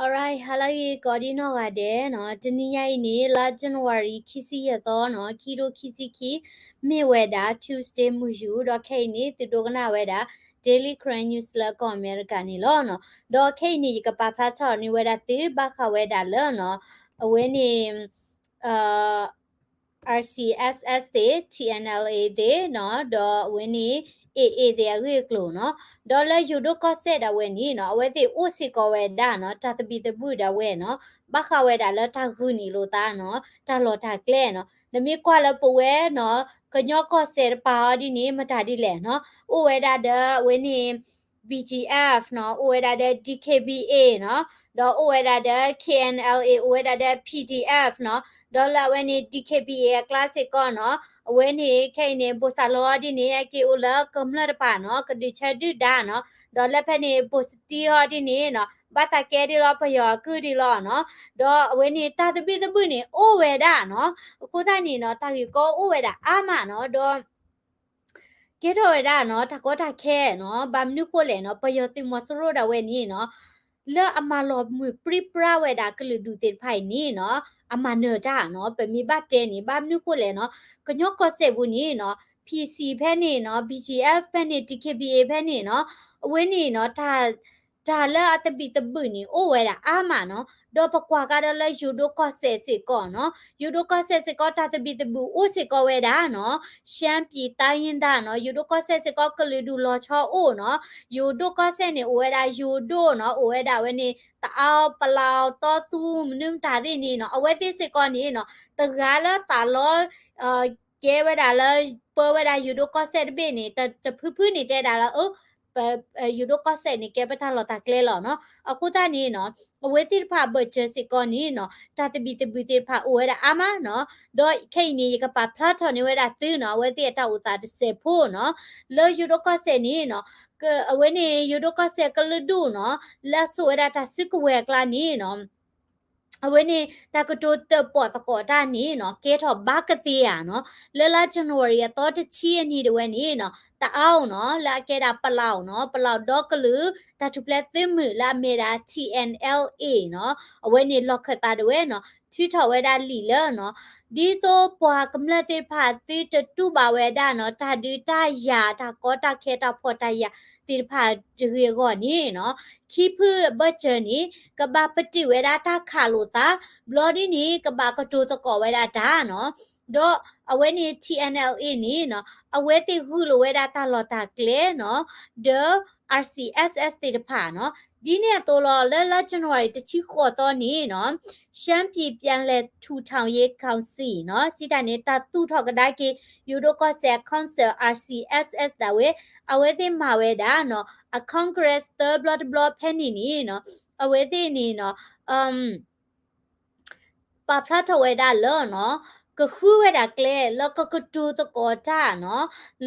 Alright, ဟါလၢအဂ့ၤကိးဒံနီၢ်ဂၤဒဲးနီၤ, တနံၤညါအံၤန့ၣ် လါ January ခံဆံယဲၢ်သီနီၤ, ခံထိခံဆံခံ, မ့ၢ်ဝဲဒၣ် Tuesday မုၢ်ယူၤ, ဒီးခဲအံၤန့ၣ် သုဒိကနၣ်ဝဲဒၣ် Daily Karen News လၢကီၢ်အမဲရကၤန့ၣ်လီၤနီၤ. ဒီးခဲအံၤန့ၣ် ယကပာ်ဖျါထီၣ်န့ၢ်ဝဲဒၣ်သု ဘၣ်ဃးဝဲဒၣ်လၢနီၤ, အဝဲန့ၣ် RCSS သ့ၣ်, TNLA သ့ၣ်နီၤ, ဒီးအဝဲန့ၣ် AA သ့ၣ်အဂ့ၢ်အကျိၤနီၤ, ဒီးလၢယိၤဒိၣ်ကီၢ်စဲၣ်ဒၣ်ဝဲန့ၣ်နီၤ, အဝဲသ့ၣ်အိၣ်စ့ၢ်ကီးဝဲဒၣ်နီၤ, တၢ်သဘံၣ်သဘုၣ်ဒၣ်ဝဲနီၤ, ဘၣ်ဃးဝဲဒၣ်လၢတၢ်ဂုာ်န့ၢ်လိာ်သးနီၤ, တၢ်လီၢ်တၢ်ကျဲနီၤ, နမ့ၢ်ကွၢ်လၢပဝဲနီၤ, ကညီကီၢ်စဲၣ်တပၤအီၤဒ်န့ၣ် မတၤဒ်လဲၣ်နီၤ, အိၣ်ဝဲဒၣ်ဒီးအဝဲန့ၣ် BGF နီၤ, အိၣ်ဝဲဒၣ်ဒီး DKBA နီၤ, ဒီးအိၣ်ဝဲဒၣ်ဒီး KNLA, အိၣ်ဝဲဒၣ်ဒီး PDF နီၤ, ဒီးလၢအဝဲန့ၣ် DKBA အကျါစ့ၢ်ကီးနီၤ, အဝဲန့ၣ်ခဲအံၤန့ၣ် ဘိၣ်စၢ်လီၤအီၤဒ်န့ၣ် အက့ၤအိၣ်လၢကမျၢၢ်တပၤနီၤ, ကဒုးဆၢဒုၣ်ဒါနီၤ, ဒီးလၢဖဲန့ၣ် ဘိၣ်စတံအီၤဒ်န့ၣ်နီၤ, ဘၣ်သးကဲဒ်လီၤပယီၤအကုၢ်ဒ်လီၤနီၤ, ဒီးအဝဲန့ၣ်တၢ်သဘံၣ်သဘုၣ်န့ၣ် အိၣ်ဝဲဒၣ်နီၤ, အဃိသတးန့ၣ်နီၤ, တၢ်ဂ့ၢ်ကီအိၣ်ဝဲဒၣ်အါမးနီၤ, ဒီး ကဲထီၣ်ဝဲဒၣ်နီၤ, တၢ်ကီတၢ်ခဲနီၤ, ဘၣ်မနုၤဃိလဲၣ်နီၤ, ပယီၤသုးမီၤစိရိၤဒၣ်ဝဲန့ၣ်နီၤ, လၢအမၤလီၤမုၢ်ပြံပြါဝဲဒၣ်ကလုာ်ဒူၣ်သ့ၣ်တဖၣ်အံၤန့ၣ်နီၤ, အမၤနၢၤတၢ်နီၤ, ပမ့ၢ်ဘၣ်တဲန့ၣ် ဘၣ်မနုၤဃိလဲၣ်နီၤ, ကညီကီၢ်စဲၣ်ပူၤန့ၣ်နီၤ, PC ဖဲန့ၣ်နီၤ, BGF ဖဲန့ၣ်, DKBA ဖဲန့ၣ်နီၤ, အဝဲန့ၣ်နီၤ, တၢ် တၢ်လၢအသဘံၣ်သဘုၣ်န့ၣ် အိၣ်ဝဲဒၣ်အါမးနီၤ, ဒီးပကွၢ်ကဒီးလၢယိၤဒိၣ်ကီၢ်စဲၣ်စ့ၢ်ကီးနီၤ, ယိၤဒိၣ်ကီၢ်စဲၣ်စ့ၢ်ကီး တၢ်သဘံၣ်သဘုၣ်အိၣ်စ့ၢ်ကီးဝဲဒၣ်နီၤ, ရှမ်းပြည်တိုင်းရင်းသားနီၤ, ယိၤဒိၣ်ကီၢ်စဲၣ်စ့ၢ်ကီး ကလုာ်ဒူၣ်လီၤဆီအိၣ်နီၤ, ယိၤဒိၣ်ကီၢ်စဲၣ်န့ၣ် အိၣ်ဝဲဒၣ်ယိၤဒိၣ်နီၤ, အိၣ်ဝဲဒၣ်ဝဲန့ၣ် တအါ, ပလီၢ်, တီသူ, မနုၤမတၤသ့ၣ်န့ၣ်နီၤ, အဝဲသ့ၣ်စ့ၢ်ကီးန့ၣ်နီၤ, တဂၤလၢသးလီ ကဲဝဲဒၣ်လၢ ပၢဝဲဒၣ်ယိၤဒိၣ်ကီၢ်စဲၣ်တဘ့ၣ်န့ၣ် တဖုဖုန့ၣ်တဲဒၣ်လၢ အၢ ယိၤဒိၣ်ကီၢ်စဲၣ်န့ၣ် ကဲပတၢ်လီၢ်တၢ်ကျဲလီၤနီၤ. အဃိသတးန့ၣ်နီၤ, အဝဲသ့ၣ်တဖၣ်အဘၢၣ်စၢၤစ့ၢ်ကီးန့ၣ်နီၤ, တၢ်သဘံၣ်သဘုၣ်သ့ၣ်တဖၣ်အိၣ်ဝဲဒၣ်အါမးနီၤ. ဒီးခဲအံၤန့ၣ် ယကပာ်ဖျါထီၣ်န့ၢ်ဝဲဒၣ်သုနီၤ, အဝဲသ့ၣ်အတၢ်အိၣ်သးတစဲးဖိနီၤ, လၢယိၤဒိၣ်ကီၢ်စဲၣ်န့ၣ်နီၤ, အဝဲန့ၣ် ယိၤဒိၣ်ကီၢ်စဲၣ်ကလုာ်ဒူၣ်နီၤ, လၢအစိာ်ဝဲဒၣ်တၢ်စုကဝဲၤအကျါန့ၣ်နီၤ အဝဲန့ၣ် တၢ်ကတိၤတၢၣ်ပီၣ်သကိးတၢ်န့ၣ်နီၤ, ကဲထီၣ်ဘၣ်ကသ့ဧါနီၤ. လၢလါ January အသီတဆံအနံၤဒၣ်ဝဲန့ၣ်နီၤ, တအါအီၤနီၤ, လၢအကဲဒၣ်ပလီၢ်နီၤ, ပလီၢ်ဒီကလုာ် တၢ်ထူၣ်ဖျဲးသုးမုၢ်လၢအမ့ၢ်ဒၣ် TNLA နီၤ, အဝဲန့ၣ်လီၢ်ခၢၣ်သးဒၣ်ဝဲနီၤ, ထုးထီၣ်ဝဲဒၣ်လံာ်လၢနီၤ, ဒ်သိးပှၤကမျၢၢ်သ့ၣ်တဖၣ်သုတတူၢ်ဘၣ်ဝဲဒၣ်နီၤ, တၢ်ဒုးတၢ်ယၤ တၢ်ကီတၢ်ခဲ တၢ်ဖှီၣ်တၢ်ယာ်သ့ၣ်တဖၣ်တဂ့ၤအဂီၢ်န့ၣ်နီၤ, ခံဖုအဘၢၣ်စၢၤန့ၣ် ကဘၣ်ပတုာ်ဝဲဒၣ်တၢ်ခးလိာ်သး, ဘျီဒ်န့ၣ် ကဘၣ်ကတိၤသကိးဝဲဒၣ်တၢ်နီၤ. ဒီးအဝဲန့ၣ် TNLA န့ၣ်နီၤ, အဝဲသ့ၣ်ဂုာ်လိာ်ဝဲဒၣ်တၢ်လီၢ်တၢ်ကျဲနီၤ, ဒီး RCSS သ့ၣ်တဖၣ်နီၤ. ဒ်န့ၣ်အသိးလီၤ, လၢလါ January တဆံဃိးသီန့ၣ်နီၤ, ရှမ်းပြည်ပြန်လည်ထူထောင်ရေးကောင်စီနီၤ, စံးတၢ်န့ၣ် တၢ်သူၣ်ထီၣ်ကဒါက့ၤ ယိၤဒိၣ်ကီၢ်စဲၣ် Council RCSS ဒၣ်ဝဲ, အဝဲသ့ၣ်မၤဝဲဒၣ်နီၤ, အ Congress သၢဘျီတဘျီဖဲန့ၣ်န့ၣ်နီၤ, အဝဲသ့ၣ်န့ၣ်နီၤ, ပာ်ဖျါထီၣ်ဝဲဒၣ်လၢနီၤ, ကဃုဝဲဒၣ်ကျဲလၢကကတိၤသကိးတၢ်နီၤ,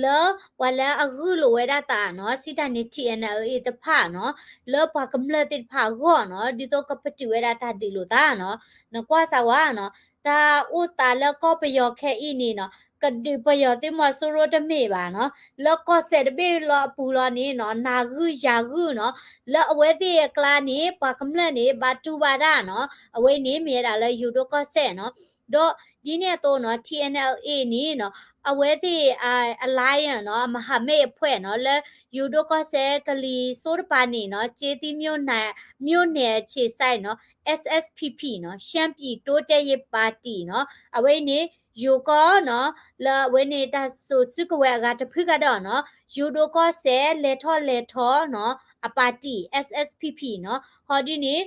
လၢပှၤလၢအဂုာ်လိာ်ဝဲဒၣ်သးနီၤ, စံးတၢ်န့ၣ် TNLA တဖၣ်နီၤ, လၢပှၤကမျၢၢ်သ့ၣ်တဖၣ်အဂီၢ်နီၤ, ဒ်သိးကပတုာ်ဝဲဒၣ်တၢ်ဒုးလိာ်သးနီၤ. နကွၢ်စၢ်ဝဲနီၤ, တၢ်အိၣ်သးလၢကီၢ်ပယီၤခဲအံၤန့ၣ်နီၤ, ကဒုးပယီၤသုးမီၤစိရိၤတမ့ၢ်ဘၣ်နီၤ, လၢကီၢ်စဲၣ်တဘ့ၣ်လီၤအပူၤလီၤန့ၣ်နီၤ, နၤဂုၢ်ယၤဂုၢ်နီၤ, လၢအဝဲသ့ၣ်အကျါန့ၣ် ပှၤကမျၢၢ်န့ၣ် ဘၣ်တူၢ်ဘၣ်တၢ်နီၤ, အဝဲန့ၣ်မ့ၢ်ဝဲဒၣ်လၢယိၤဒိၣ်ကီၢ်စဲၣ်နီၤ. ဒီးဒ်န့ၣ်အသိးနီၤ, TNLA န့ၣ်နီၤ, အဝဲသ့ၣ် alliance နီၤ, မဟာမိတ်အဖွဲ့နီၤ, လၢယိၤဒိၣ်ကီၢ်စဲၣ်ကလံၤစိးတပၤန့ၣ်နီၤ, ကျေးသီးမြို့နယ်အခြေစိုက်နီၤ, SSPP နီၤ, ရှမ်းပြည်တိုးတက်ရေးပါတီနီၤ, အဝဲအံၤန့ၣ် ယိၤကီၢ်နီၤ, လၢအဝဲန့ၣ်တၢ်စိာ်စုကဝဲၤအဂၤတဖုကဒီးနီၤ, ယိၤဒိၣ်ကီၢ်စဲၣ်လဲၤထီၣ်လဲၤထီနီၤ, အပါတီ SSPP နီၤ, ဟီဒ်န့ၣ်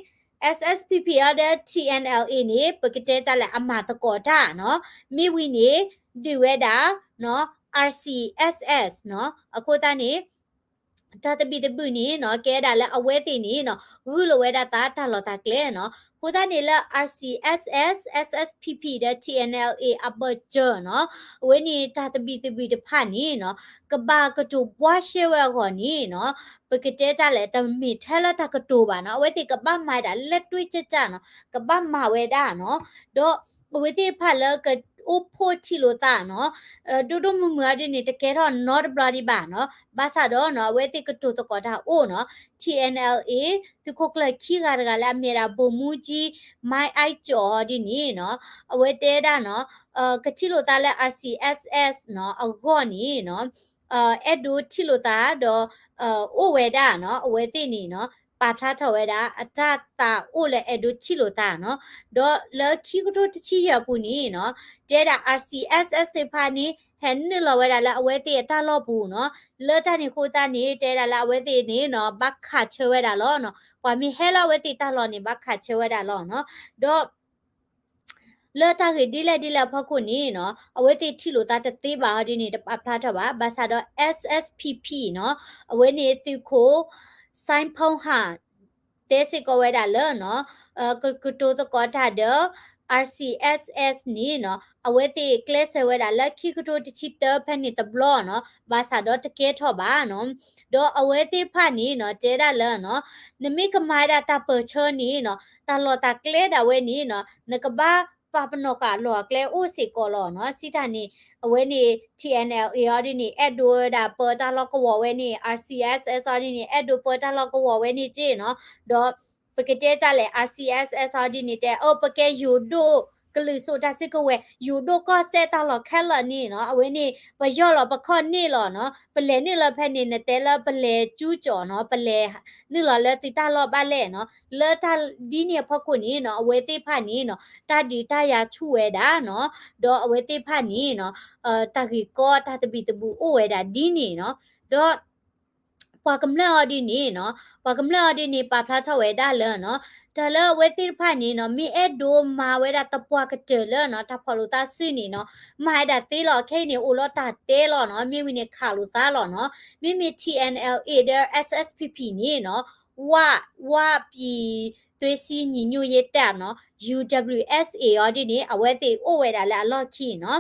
SSPP အီၤဒီး TNLA န့ၣ် ပကတဲတၢ်လဲၣ်အမၤသကိးတၢ်နီၤ, မ့ၢ်ဝံၤန့ၣ် ဒုးဝဲဒၣ်နီၤ, RCSS နီၤ, အဃိသတးန့ၣ် တၢ်သဘံၣ်သဘုၣ်န့ၣ်နီၤ, ကဲဒၣ်လၢအဝဲသ့ၣ်န့ၣ်နီၤ, ဂုာ်လိာ်ဝဲဒၣ်သးတၢ်လီၢ်တၢ်ကျဲနီၤ, အဃိသတးန့ၣ်လၢ RCSS, SSPP ဒီး TNLA အဘၢၣ်စၢၤနီၤ, အဝဲန့ၣ်တၢ်သဘံၣ်သဘုၣ်တဖၣ်န့ၣ်နီၤ, ကဘၣ်ကတိၤဘှါရှဲဝဲအဂီၢ်န့ၣ်နီၤ, ပကတဲတၢ်လဲၣ် တမ့ၢ်ထဲလၢတၢ်ကတိၤဘၣ်နီၤ, အဝဲသ့ၣ်ကဘၣ်မၤဒၣ်လၢတွ့ကၢ်ကၢ်နီၤ, ကဘၣ်မၤဝဲဒၣ်နီၤ, ဒီးအဝဲသ့ၣ်တဖၣ်လၢက အိၣ်ဖှိၣ်ထံၣ်လိာ်သးနီၤ, ဒိၣ်ဒိၣ်မုၢ်မုၢ်အီၤဒ်န့ၣ် တကဲထီၣ်နီတဘျီဒံးဘၣ်နီၤ. ဘၣ်ဆၣ်ဒီးနီၤ အဝဲသ့ၣ်ကတိၤသကိးတၢ်အိၣ်နီၤ, T N L A သုးခိၣ်ကျၢၢ်ခံဂၤတဂၤလၢအမ့ၢ်ဝဲဒၣ် ဗိုလ်မှူးကြီး မၢအါကၠီၣ်အီၤဒ်န့ၣ်နီၤ, အဝဲတဲဒၣ်နီၤ, ကထံၣ်လိာ်သးလၢ R C S S နီၤ အဂီၢ်န့ၣ်နီၤ အဲၣ်ဒိးထံၣ်လိာ်သးဒီး အိၣ်ဝဲဒၣ်နီၤ, အဝဲသ့ၣ်န့ၣ်နီၤ ပာ်ဖျါထီၣ်ဝဲဒၣ် အတၢ်သးအိၣ်လၢအဲၣ်ဒိးထံၣ်လိာ်သးနီၤ. ဒီးလၢခံကထိတဆံယဲၢ်အပူၤန့ၣ်နီၤ, တဲဒၣ် R C S S သ့ၣ်တဖၣ်န့ၣ် ဟဲနုာ်လီၤဝဲဒၣ်လၢအဝဲသ့ၣ်အတၢ်လီၢ်ပူၤနီၤ. လၢတၢ်န့ၣ်အဃိသတးန့ၣ် တဲဒၣ်လၢအဝဲသ့ၣ်န့ၣ်နီၤ ဘၣ်ခးဆၢဝဲဒၣ်လီၤနီၤ. ပှၤမ့ၢ်ဟဲလၢအဝဲသ့ၣ်တၢ်လီၢ်န့ၣ် ဘၣ်ခးဆၢဝဲဒၣ်လီၤနီၤ. ဒီး လၢတၢ်ဂ့ၢ်ဒ်လဲၣ်ဒ်လဲၣ်အဖီခိၣ်န့ၣ်နီၤ, အဝဲသ့ၣ်ထံၣ်လိာ်သးတသ့ဘၣ်အီၤဒ်န့ၣ် တပာ်ဖျါထီၣ်ဘၣ်. ဘၣ်ဆၣ်ဒီး S S P P နီၤ, အဝဲန့ၣ်သုးခိၣ် စိုင်းဖုန်းဟန် တဲစ့ၢ်ကီးဝဲဒၣ်လၢနီၤ, ကကတိၤသကိးတၢ်ဒီး R C S S န့ၣ်နီၤ, အဝဲသ့ၣ်ကျဲးစၢးဝဲဒၣ်လၢခံကထိတဆံတၢဖဲန့ၣ်တဘျီနီၤ, ဘၣ်ဆၣ်ဒီးတကဲထီၣ်ဘၣ်နီၤ. ဒီးအဝဲသ့ၣ်တဖၣ်န့ၣ်နီၤ တဲဒၣ်လၢနီၤ, နမ့ၢ်ကမၤဝဲဒၣ်တၢ်ပၢၢ်ဆၢန့ၣ်နီၤ, တၢ်လီၢ်တၢ်ကျဲဒၣ်ဝဲန့ၣ်နီၤ, နကဘၣ်ပာ်ပနီၣ်ဃာ်လီၢ်အကျဲအိၣ်စ့ၢ်ကီးလီၤနီၤ. စံးတၢ်န့ၣ် အဝဲန့ၣ် T N L A အီၤဒ်န့ၣ် အဲၣ်ဒိးဝဲဒၣ်ပၢတၢ်လီၢ်ကဝီၤဝဲန့ၣ်, R C S S အီၤဒ်န့ၣ် အဲၣ်ဒိးပၢတၢ်လီၢ်ကဝီၤဝဲန့ၣ်က့နီၤ. ဒီး ပကတဲတၢ်လဲၣ် R C S S အီၤဒ်န့ၣ် တဲ အိၣ် ပကဲယိၤဒိၣ်ကလုာ်စိာ်တၢ်စုကဝဲၤ, ယိၤဒိၣ်ကီၢ်စဲၣ်တၢ်လီၢ်ခဲလၢာ်န့ၣ်နီၤ, အဝဲန့ၣ် ပယီၢ်လီၤပခီၣ်န့ၢ်လီၤနီၤ, ပလဲၤနုာ်လၢဖဲန့ၣ် နတဲလၢပလဲၤကၠူကၠီၣ်နီၤ, ပလဲၤနုာ်လီၤလၢသုတၢ်လီၢ်ဘၣ်လဲၣ်နီၤ, လၢတၢ်ဒ်န့ၣ်အဖီခိၣ်န့ၣ်နီၤ, အဝဲသ့ၣ်တဖၣ်န့ၣ်နီၤ, တၢ်ဒုးတၢ်ယၤဆူၣ်ဝဲဒၣ်နီၤ, ဒီးအဝဲသ့ၣ်တဖၣ်န့ၣ်နီၤ, တၢ်ဂ့ၢ်ကီတၢ်သဘံၣ်သဘုၣ်အိၣ်ဝဲဒၣ်ဒ်န့ၣ်နီၤ, ဒီး ပှၤကမျၢၢ်အီၤဒ်န့ၣ်နီၤ, ပှၤကမျၢၢ်အီၤဒ်န့ၣ် ပာ်ဖျါထီၣ်ဝဲဒၣ်လၢနီၤ, တၢ်လၢအဝဲသ့ၣ်တဖၣ်န့ၣ်နီၤ, မ့ၢ်အဲၣ်ဒိးမၤဝဲဒၣ်သပှၢ်ကတၢၢ်လၢနီၤ, တၢ်ဖီၣ်လိာ်သးစုန့ၣ်နီၤ, မၤဝဲဒၣ်သ့လီၤ. ခဲအံၤန့ၣ် အိၣ်လီၤတၢ်တဲလီၤနီၤ, မ့ၢ်ဝံၤန့ၣ်ခးလိာ်သးလီၤနီၤ. မ့မ့ၢ် T N L A ဒီး S S P P န့ၣ်နီၤ, ဝ, ဝပြည်သွေးစည်းညီညွတ်ရေးတပ်နီၤ, U W S A အီၤဒ်န့ၣ် အဝဲသ့ၣ်အိၣ်ဝဲဒၣ်လၢအလီၢ်ခံနီၤ.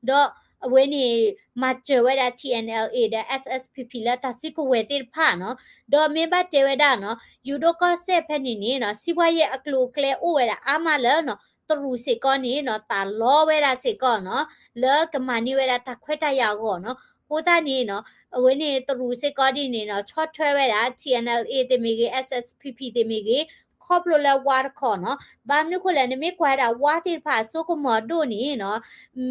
ဒီးအဝဲန့ၣ် မၤစၢၤဝဲဒၣ် T N L A ဒီး S S P P လၢတၢ်စုကဝဲၤသ့ၣ်တဖၣ်နီၤ, ဒီးမ့ၢ်ဘၣ်တဲဝဲဒၣ်နီၤ, ယိၤဒိၣ်ကီၢ်စဲၣ်ဖဲန့ၣ်န့ၣ်နီၤ, စံးဘှါယဲၢ်အကျိၤအကျဲအိၣ်ဝဲဒၣ်အါမးလၢနီၤ, တရူးစ့ၢ်ကီးန့ၣ်နီၤ, သးလီဝဲဒၣ်စ့ၢ်ကီးနီၤ, လၢကမၤန့ၢ်ဝဲဒၣ်တၢ်ခွဲးတၢ်ယာ်အဂီၢ်နီၤ. အဃိသတးန့ၣ်နီၤ, အဝဲန့ၣ်တရူးစ့ၢ်ကီးဒ်န့ၣ်နီၤ, ဆီၣ်ထွဲဝဲဒၣ် T N L A သ့ၣ်မ့ၢ်ဂ့ၤ, S S P P သ့ၣ်မ့ၢ်ဂ့ၤ, ခီဖျိလၢဝါတခီနီၤ. ဘၣ်မနုၤဃိလဲၣ်, နမ့ၢ်ကွၢ်ဝဲဒၣ်ဝါသ့ၣ်တဖၣ်အစိကမီၤဒိၣ်န့ၣ်နီၤ,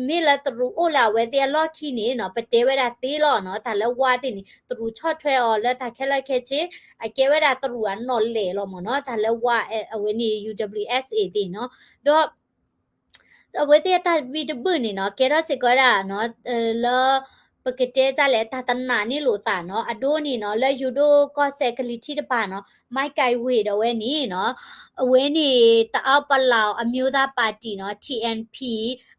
မ့ၢ်လၢတရူးအိၣ်လၢအဝဲသ့ၣ်အလီၢ်ခံန့ၣ်နီၤ, ပတဲဝဲဒၣ်သ့လီၤနီၤ, တၢ်လၢဝါသ့ၣ်န့ၣ် တရူးဆီၣ်ထွဲအီၤလၢတၢ်ခဲလၢာ်ခဲဆ့, အကဲဝဲဒၣ်တရူးအနီၣ်လဲၢ်လီၤမ့ၢ်နီၤ, တၢ်လၢဝါအဝဲန့ၣ် U W S A သ့ၣ်နီၤ. ဒီး အဝဲသ့ၣ်အတၢ်သဘံၣ်သဘုၣ်န့ၣ်နီၤ, ကဲထီၣ်စ့ၢ်ကီးဝဲဒၣ်နီၤ, လၢ ပကတဲတၢ်လဲၣ် တၢ်တနာ်န့ၢ်လိာ်သးနီၤ, အဒိန့ၣ်နီၤ, လၢယိၤဒိၣ်ကီၢ်စဲၣ်ကလံၤထံးတပၤနီၤ, မံကဲဝ့ၢ်ဒီးဝဲန့ၣ်နီၤ, အဝဲန့ၣ် တအၣ်ပလီၢ်အမျိုးသားပါတီနီၤ, T N P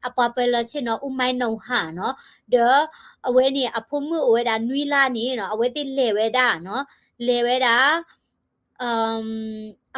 အပှၤပၢၤလီၢ်ဆ့ၣ်နီၤ, အူမဲၣ်နိၣ်ဟၣ်နီၤ, ဒီး အဝဲန့ၣ်အဖိမုၣ်အိၣ်ဝဲဒၣ်နွံလါန့ၣ်နီၤ, အဝဲသ့ၣ်လဲၤဝဲဒၣ်နီၤ, လဲၤဝဲဒၣ်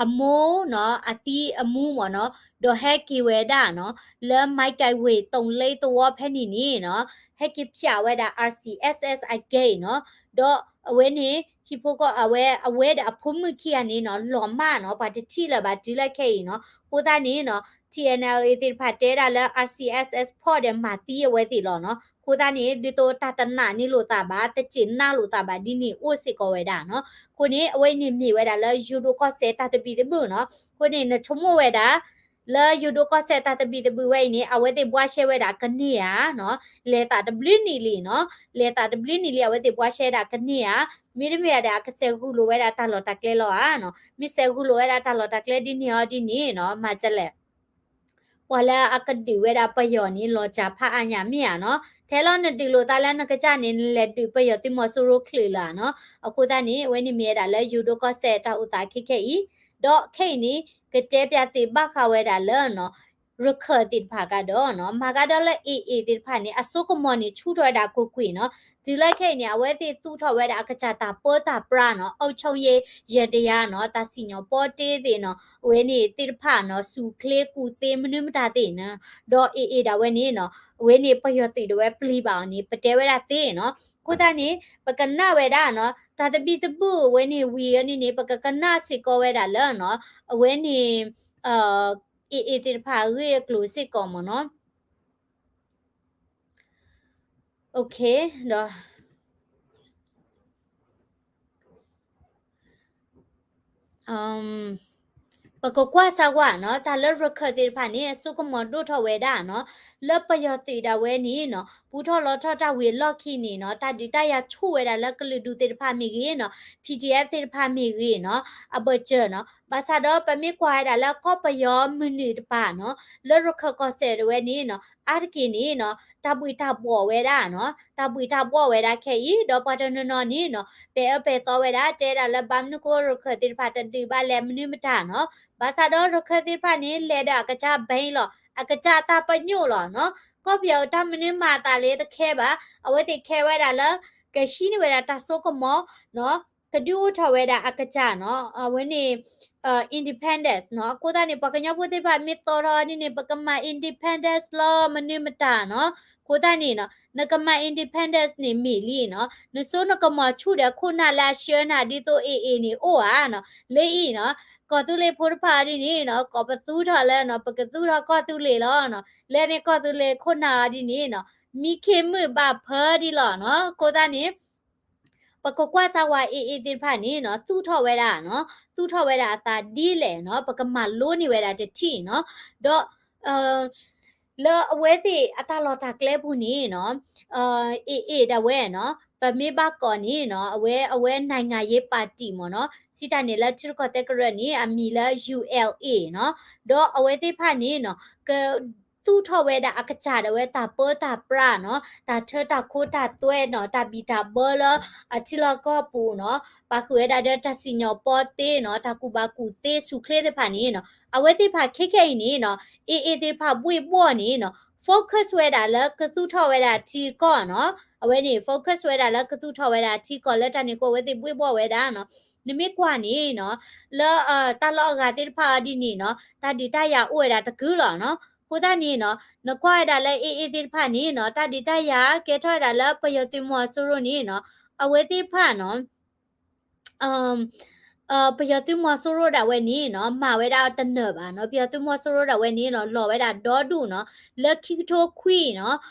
အမိၢ်နီၤ, အသံအမူမ့ၢ်နီၤ, ဒီးဟဲက့ၤဝဲဒၣ်နီၤ, လၢမံကဲဝ့ၢ် တုံးလ့သဝီဖဲန့ၣ်န့ၣ်နီၤ, ဟဲက့ၤဖၠးဝဲဒၣ် R C S S အဂ့ၢ်နီၤ, ဒီးအဝဲန့ၣ် ဟံၣ်ဖိဃီအဝဲ အဝဲဒီးအဖိမုၣ်ခံဂၤန့ၣ်နီၤ, လီၤမၢ်နီၤ, ပှၤတထံၣ်လၢၤဘၣ်တုၤလၢခဲအံၤနီၤ. အဃိသတးန့ၣ်နီၤ, T N L A သ့ၣ်တဖၣ်တဲဒၣ်လၢ R C S S ဖီၣ်ဒီးမၤသံအဝဲသ့ၣ်လီၤနီၤ. အဃိသတးန့ၣ် ဒ်သိးတၢ်တနာ်န့ၢ်လိာ်သးဘၣ်, တစူၢ်နာ်လိာ်သးဘၣ်ဒ်န့ၣ်အိၣ်စ့ၢ်ကီးဝဲဒၣ်နီၤ. အဃိန့ၣ် အဝဲအံၤန့ၣ်မ့ၢ်ဝဲဒၣ်လၢယိၤဒိၣ်ကီၢ်စဲၣ်တၢ်သဘံၣ်သဘုၣ်နီၤ. အဃိန့ၣ် နဆိကမိၣ်ဝဲဒၣ် လၢယိၤဒိၣ်ကီၢ်စဲၣ်တၢ်သဘံၣ်သဘုၣ်ဝဲအံၤန့ၣ် အဝဲသ့ၣ်ဘှါရှဲဝဲဒၣ်ကန့ၢ်ဧါနီၤ, လဲၤသးတဘျုးနံၣ်လံနီၤ, လဲၤသးတဘျုးနံၣ်လံ အဝဲသ့ၣ်ဘှါရှဲဒၣ်ကန့ၢ်ဧါ, မ့တမ့ၢ်ဒၣ်ဒီး အကစဲးဂုာ်လိာ်ဝဲဒၣ်တၢ်လီၢ်တၢ်ကျဲလီၤဧါနီၤ. မ့ၢ်စဲးဂုာ်လိာ်ဝဲဒၣ်တၢ်လီၢ်တၢ်ကျဲဒ်န့ၣ်အီၤဒ်န့ၣ်နီၤ, မၤဒ်လဲၣ် ပှၤလၢအကဒုးဝဲဒၣ်ပယီၤန့ၣ် လီၤစှၤဖးအါညၣ်မ့ၢ်ဧါနီၤ. ထဲလီၤနဒုးလိာ်သးလၢနကစၢ်န့ၣ် နလဲၤဒုးပယီၤသုးမီၤစိရိၤချုးလၢၤဧါနီၤ. အဃိသတးန့ၣ် အဝဲန့ၣ်မ့ၢ်ဝဲဒၣ်လၢယိၤဒိၣ်ကီၢ်စဲၣ်တၢ်အိၣ်သးခဲခဲအံၤ, ဒီးခဲအံၤန့ၣ် ကတဲပၠးသုးဘၣ်ဃးဝဲဒၣ်လၢနီၤ ရခၢၣ်သ့ၣ်တဖၣ်ကဒီးနီၤ, မၤကဒီးလၢ AA သ့ၣ်တဖၣ်န့ၣ် အစိကမီၤန့ၣ် ဆူၣ်ထီၣ်ဝဲဒၣ်ကွ့ၢ်ကွ့ၢ်နီၤ. တုၤလၢခဲအံၤန့ၣ် အဝဲသ့ၣ်သူၣ်ထီၣ်ဝဲဒၣ်အကစၢ်တၢ်ပၢတၢ်ပြးနီၤ, အုပ်ချုပ်ရေးယန္တရားနီၤ, တၢ်စံၣ်ညီၣ်ပီတ့သ့ၣ်နီၤ, အဝဲန့ၣ်သ့ၣ်တဖၣ်နီၤ, စူၣ်ချ့ကူၣ်သ့မနုၤမတၤသ့ၣ်နီၤ, ဒီး AA ဒၣ်ဝဲန့ၣ်နီၤ, အဝဲန့ၣ်ပယီၤသုးဒၣ်ဝဲပျံၤဘၣ်အီၤန့ၣ် ပတဲဝဲဒၣ်သ့နီၤ. အဃိသတးန့ၣ် ပကနၣ်ဝဲဒၣ်နီၤ, တၢ်သဘံၣ်သဘုၣ်အဝဲန့ၣ်ဝံၤအီၤန့ၣ်န့ၣ် ပကကနၣ်စ့ၢ်ကီးဝဲဒၣ်လၢနီၤ, အဝဲန့ၣ် AA သ့ၣ်တဖၣ်အဂ့ၢ်အကျိၤစ့ၢ်ကီးမ့ၢ်နီၤ. ဒီး ပကကွၢ်စၢ်ဝဲနီၤ တၢ်လၢရခၢၣ်သ့ၣ်တဖၣ်န့ၣ် အစိကမီၤဒိၣ်ထီၣ်ဝဲဒၣ်နီၤ, လၢပယီၤသုးဒၣ်ဝဲန့ၣ်နီၤ ပူထီၣ်လီထီၣ်တၢ်ဝံၤအလီၢ်ခံန့ၣ်နီၤ တၢ်ဒုးတၢ်ယၤဆူၣ်ဝဲဒၣ်လၢကလုာ်ဒူၣ်သ့ၣ်တဖၣ်မ့ၢ်ဂ့ၤနီၤ ပီၣ်ထံၣ်အဲၣ်ဖ် သ့ၣ်တဖၣ်မ့ၢ်ဂ့ၤနီၤ အဘၢၣ်စၢၤနီၤ ဘၣ်ဆၣ်ဒီးပမ့ၢ်ကွၢ်ဝဲဒၣ်လၢကီၢ်ပယီၤမုၢ်နုာ်တပၤနီၤ လၢရခၢၣ်ကီၢ်စဲၣ်ဒၣ်ဝဲန့ၣ်နီၤ အါတက့ၢ်န့ၣ်နီၤ တၢ်ဘှံးတၢ်ဘှီၣ်ဝဲဒၣ်နီၤ တၢ်ဘှံးတၢ်ဘှီၣ်ဝဲဒၣ်ခဲအံၤ ဒီးပှၤတနီၤနီၤန့ၣ်နီၤ ပဲာ်အၢပဲာ်သီဝဲဒၣ် တဲဒၣ်လၢဘၣ်မနုၤဃိရခၢၣ်သ့ၣ်တဖၣ်တဒုးဘၣ်လဲၣ်မနုၤမတၤနီၤ ဘၣ်ဆၣ်ဒီးရခၢၣ်သ့ၣ်တဖၣ်န့ၣ် လဲၤဒီးအကစၢ်ဘဲလီၤ အကစၢ်တၢ်ပညိၣ်လီၤနီၤ ကီၢ်ပယီၤတၢ်မနုၤမၤအသးလၢတခဲဘၣ် အဝဲသ့ၣ်ခဲဝဲဒၣ်လၢ ကဟံးန့ၢ်ဝဲဒၣ်တၢ်စိကမီၤနီၤ ကဒုးအိၣ်ထီၣ်ဝဲဒၣ်အကစၢ်နီၤ အဝဲန့ၣ် independence နီၤ အဃိသတးန့ၣ် ပှၤကညီဖိသ့ၣ်တဖၣ်မ့ၢ်သီထီၣ်ဒ်န့ၣ် ပကမၤ independence လီၤမနုၤမတၤနီၤ အဃိသတးန့ၣ်နီၤ နကမၤ independence န့ၣ်မ့ၢ်လံနီၤ နစိနကမီၤဆူၣ်ဒီးခိၣ်နၢ်လၢအဆှၢနၤဒ်သိး AA န့ၣ်အိၣ်ဧါနီၤ လၢအံၤနီၤ ကီၢ်သူလ့ၤဖိတဖၣ်အီၤဒ်န့ၣ်နီၤ ကိးပသူထီၣ်လၢနီၤ ပကသူထီၣ်ကီၢ်သူလ့ၤလီၤနီၤ လၢန့ၣ်ကီၢ်သူလ့ၤခိၣ်နၢ်အီၤဒ်န့ၣ်နီၤ မံခ့မုၣ်ဘၣ်ဖၢဒ်လီၤနီၤ အဃိသတးန့ၣ် ပကကွၢ်စၢ်ဝဲ AA သ့ၣ်တဖၣ်န့ၣ်နီၤ သူၣ်ထီၣ်ဝဲဒၣ်နီၤ သူၣ်ထီၣ်ဝဲဒၣ်အသးဒ်လဲၣ်နီၤ ပကမၤလိန့ၢ်ဝဲဒၣ်တထံၣ်နီၤ ဒီး လၢအဝဲသ့ၣ်အတၢ်လီၢ်တၢ်ကျဲပူၤန့ၣ်နီၤ AA ဒၣ်ဝဲနီၤ ပမ့ၢ်ဘၣ်ကိးန့ၣ်နီၤ အဝဲ အဝဲ နိုင်ငံရေးပါတီ မ့ၢ်နီၤ စံးတၢ်န့ၣ်လၢထံရူၢ်ကီၢ်သဲးကရၢန့ၣ် အမံၤလၢ ULA နီၤ ဒီးအဝဲသ့ၣ်တဖၣ်န့ၣ်နီၤ က သူၣ်ထီၣ်ဝဲဒၣ်အကစၢ်ဒၣ်ဝဲတၢ်ပၢတၢ်ပြးနီၤ တၢ်ထၢတၢ်ခိတၢ်သွဲနီၤ တၢ်ဘံၣ်တၢ်ဘၢလၢအထံလီၢ်ကီၢ်ပူၤနီၤ ပာ်ဃုာ်ဝဲဒၣ်ဒီးတၢ်စံၣ်ညီၣ်ပီသ့နီၤ တၢ်ကူၣ်ဘၣ်ကူၣ်သ့ဆူၣ်ချ့သ့ၣ်တဖၣ်န့ၣ်နီၤ အဝဲသ့ၣ်တဖၣ်ခဲခဲအံၤန့ၣ်နီၤ AA သ့ၣ်တဖၣ်ဘှ့ၣ်ဘှီၣ်န့ၣ်နီၤ focus ဝဲဒၣ်လၢကသူၣ်ထီၣ်ဝဲဒၣ်ထံကီၢ်နီၤ အဝဲန့ၣ် focus ဝဲဒၣ်လၢကသူၣ်ထီၣ်ဝဲဒၣ်ထံကီၢ်လၢတၢ်န့ၣ်အဃိအဝဲသ့ၣ်ဘှ့ၣ်ဘှီၣ်ဝဲဒၣ်နီၤ နမ့ၢ်ကွၢ်န့ၣ်နီၤ လၢ တၢ်လီၢ်အဂၤသ့ၣ်တဖၣ်အီၤဒ်န့ၣ်နီၤ တၢ်ဒုးတၢ်ယၤအိၣ်ဝဲဒၣ်တကုာ်လီၤနီၤ အဃိသတးန့ၣ်နီၤ နကွၢ်ဝဲဒၣ်လၢ AA သ့ၣ်တဖၣ်န့ၣ်နီၤ တၢ်ဒုးတၢ်ယၤကဲထီၣ်ဝဲဒၣ်လၢပယီၤသုးမီၤစိရိၤန့ၣ်နီၤ အဝဲသ့ၣ်တဖၣ်နီၤ ပယီၤသုးမီၤစိရိၤဒၣ်ဝဲန့ၣ်နီၤ မၤဝဲဒၣ်တနၢၤဘၣ်နီၤ ပယီၤသုးမီၤစိရိၤဒၣ်ဝဲန့ၣ်နီၤ လီၤဝဲဒၣ်ဒီဒူၣ်နီၤ လၢခံကထိခွံနီၤ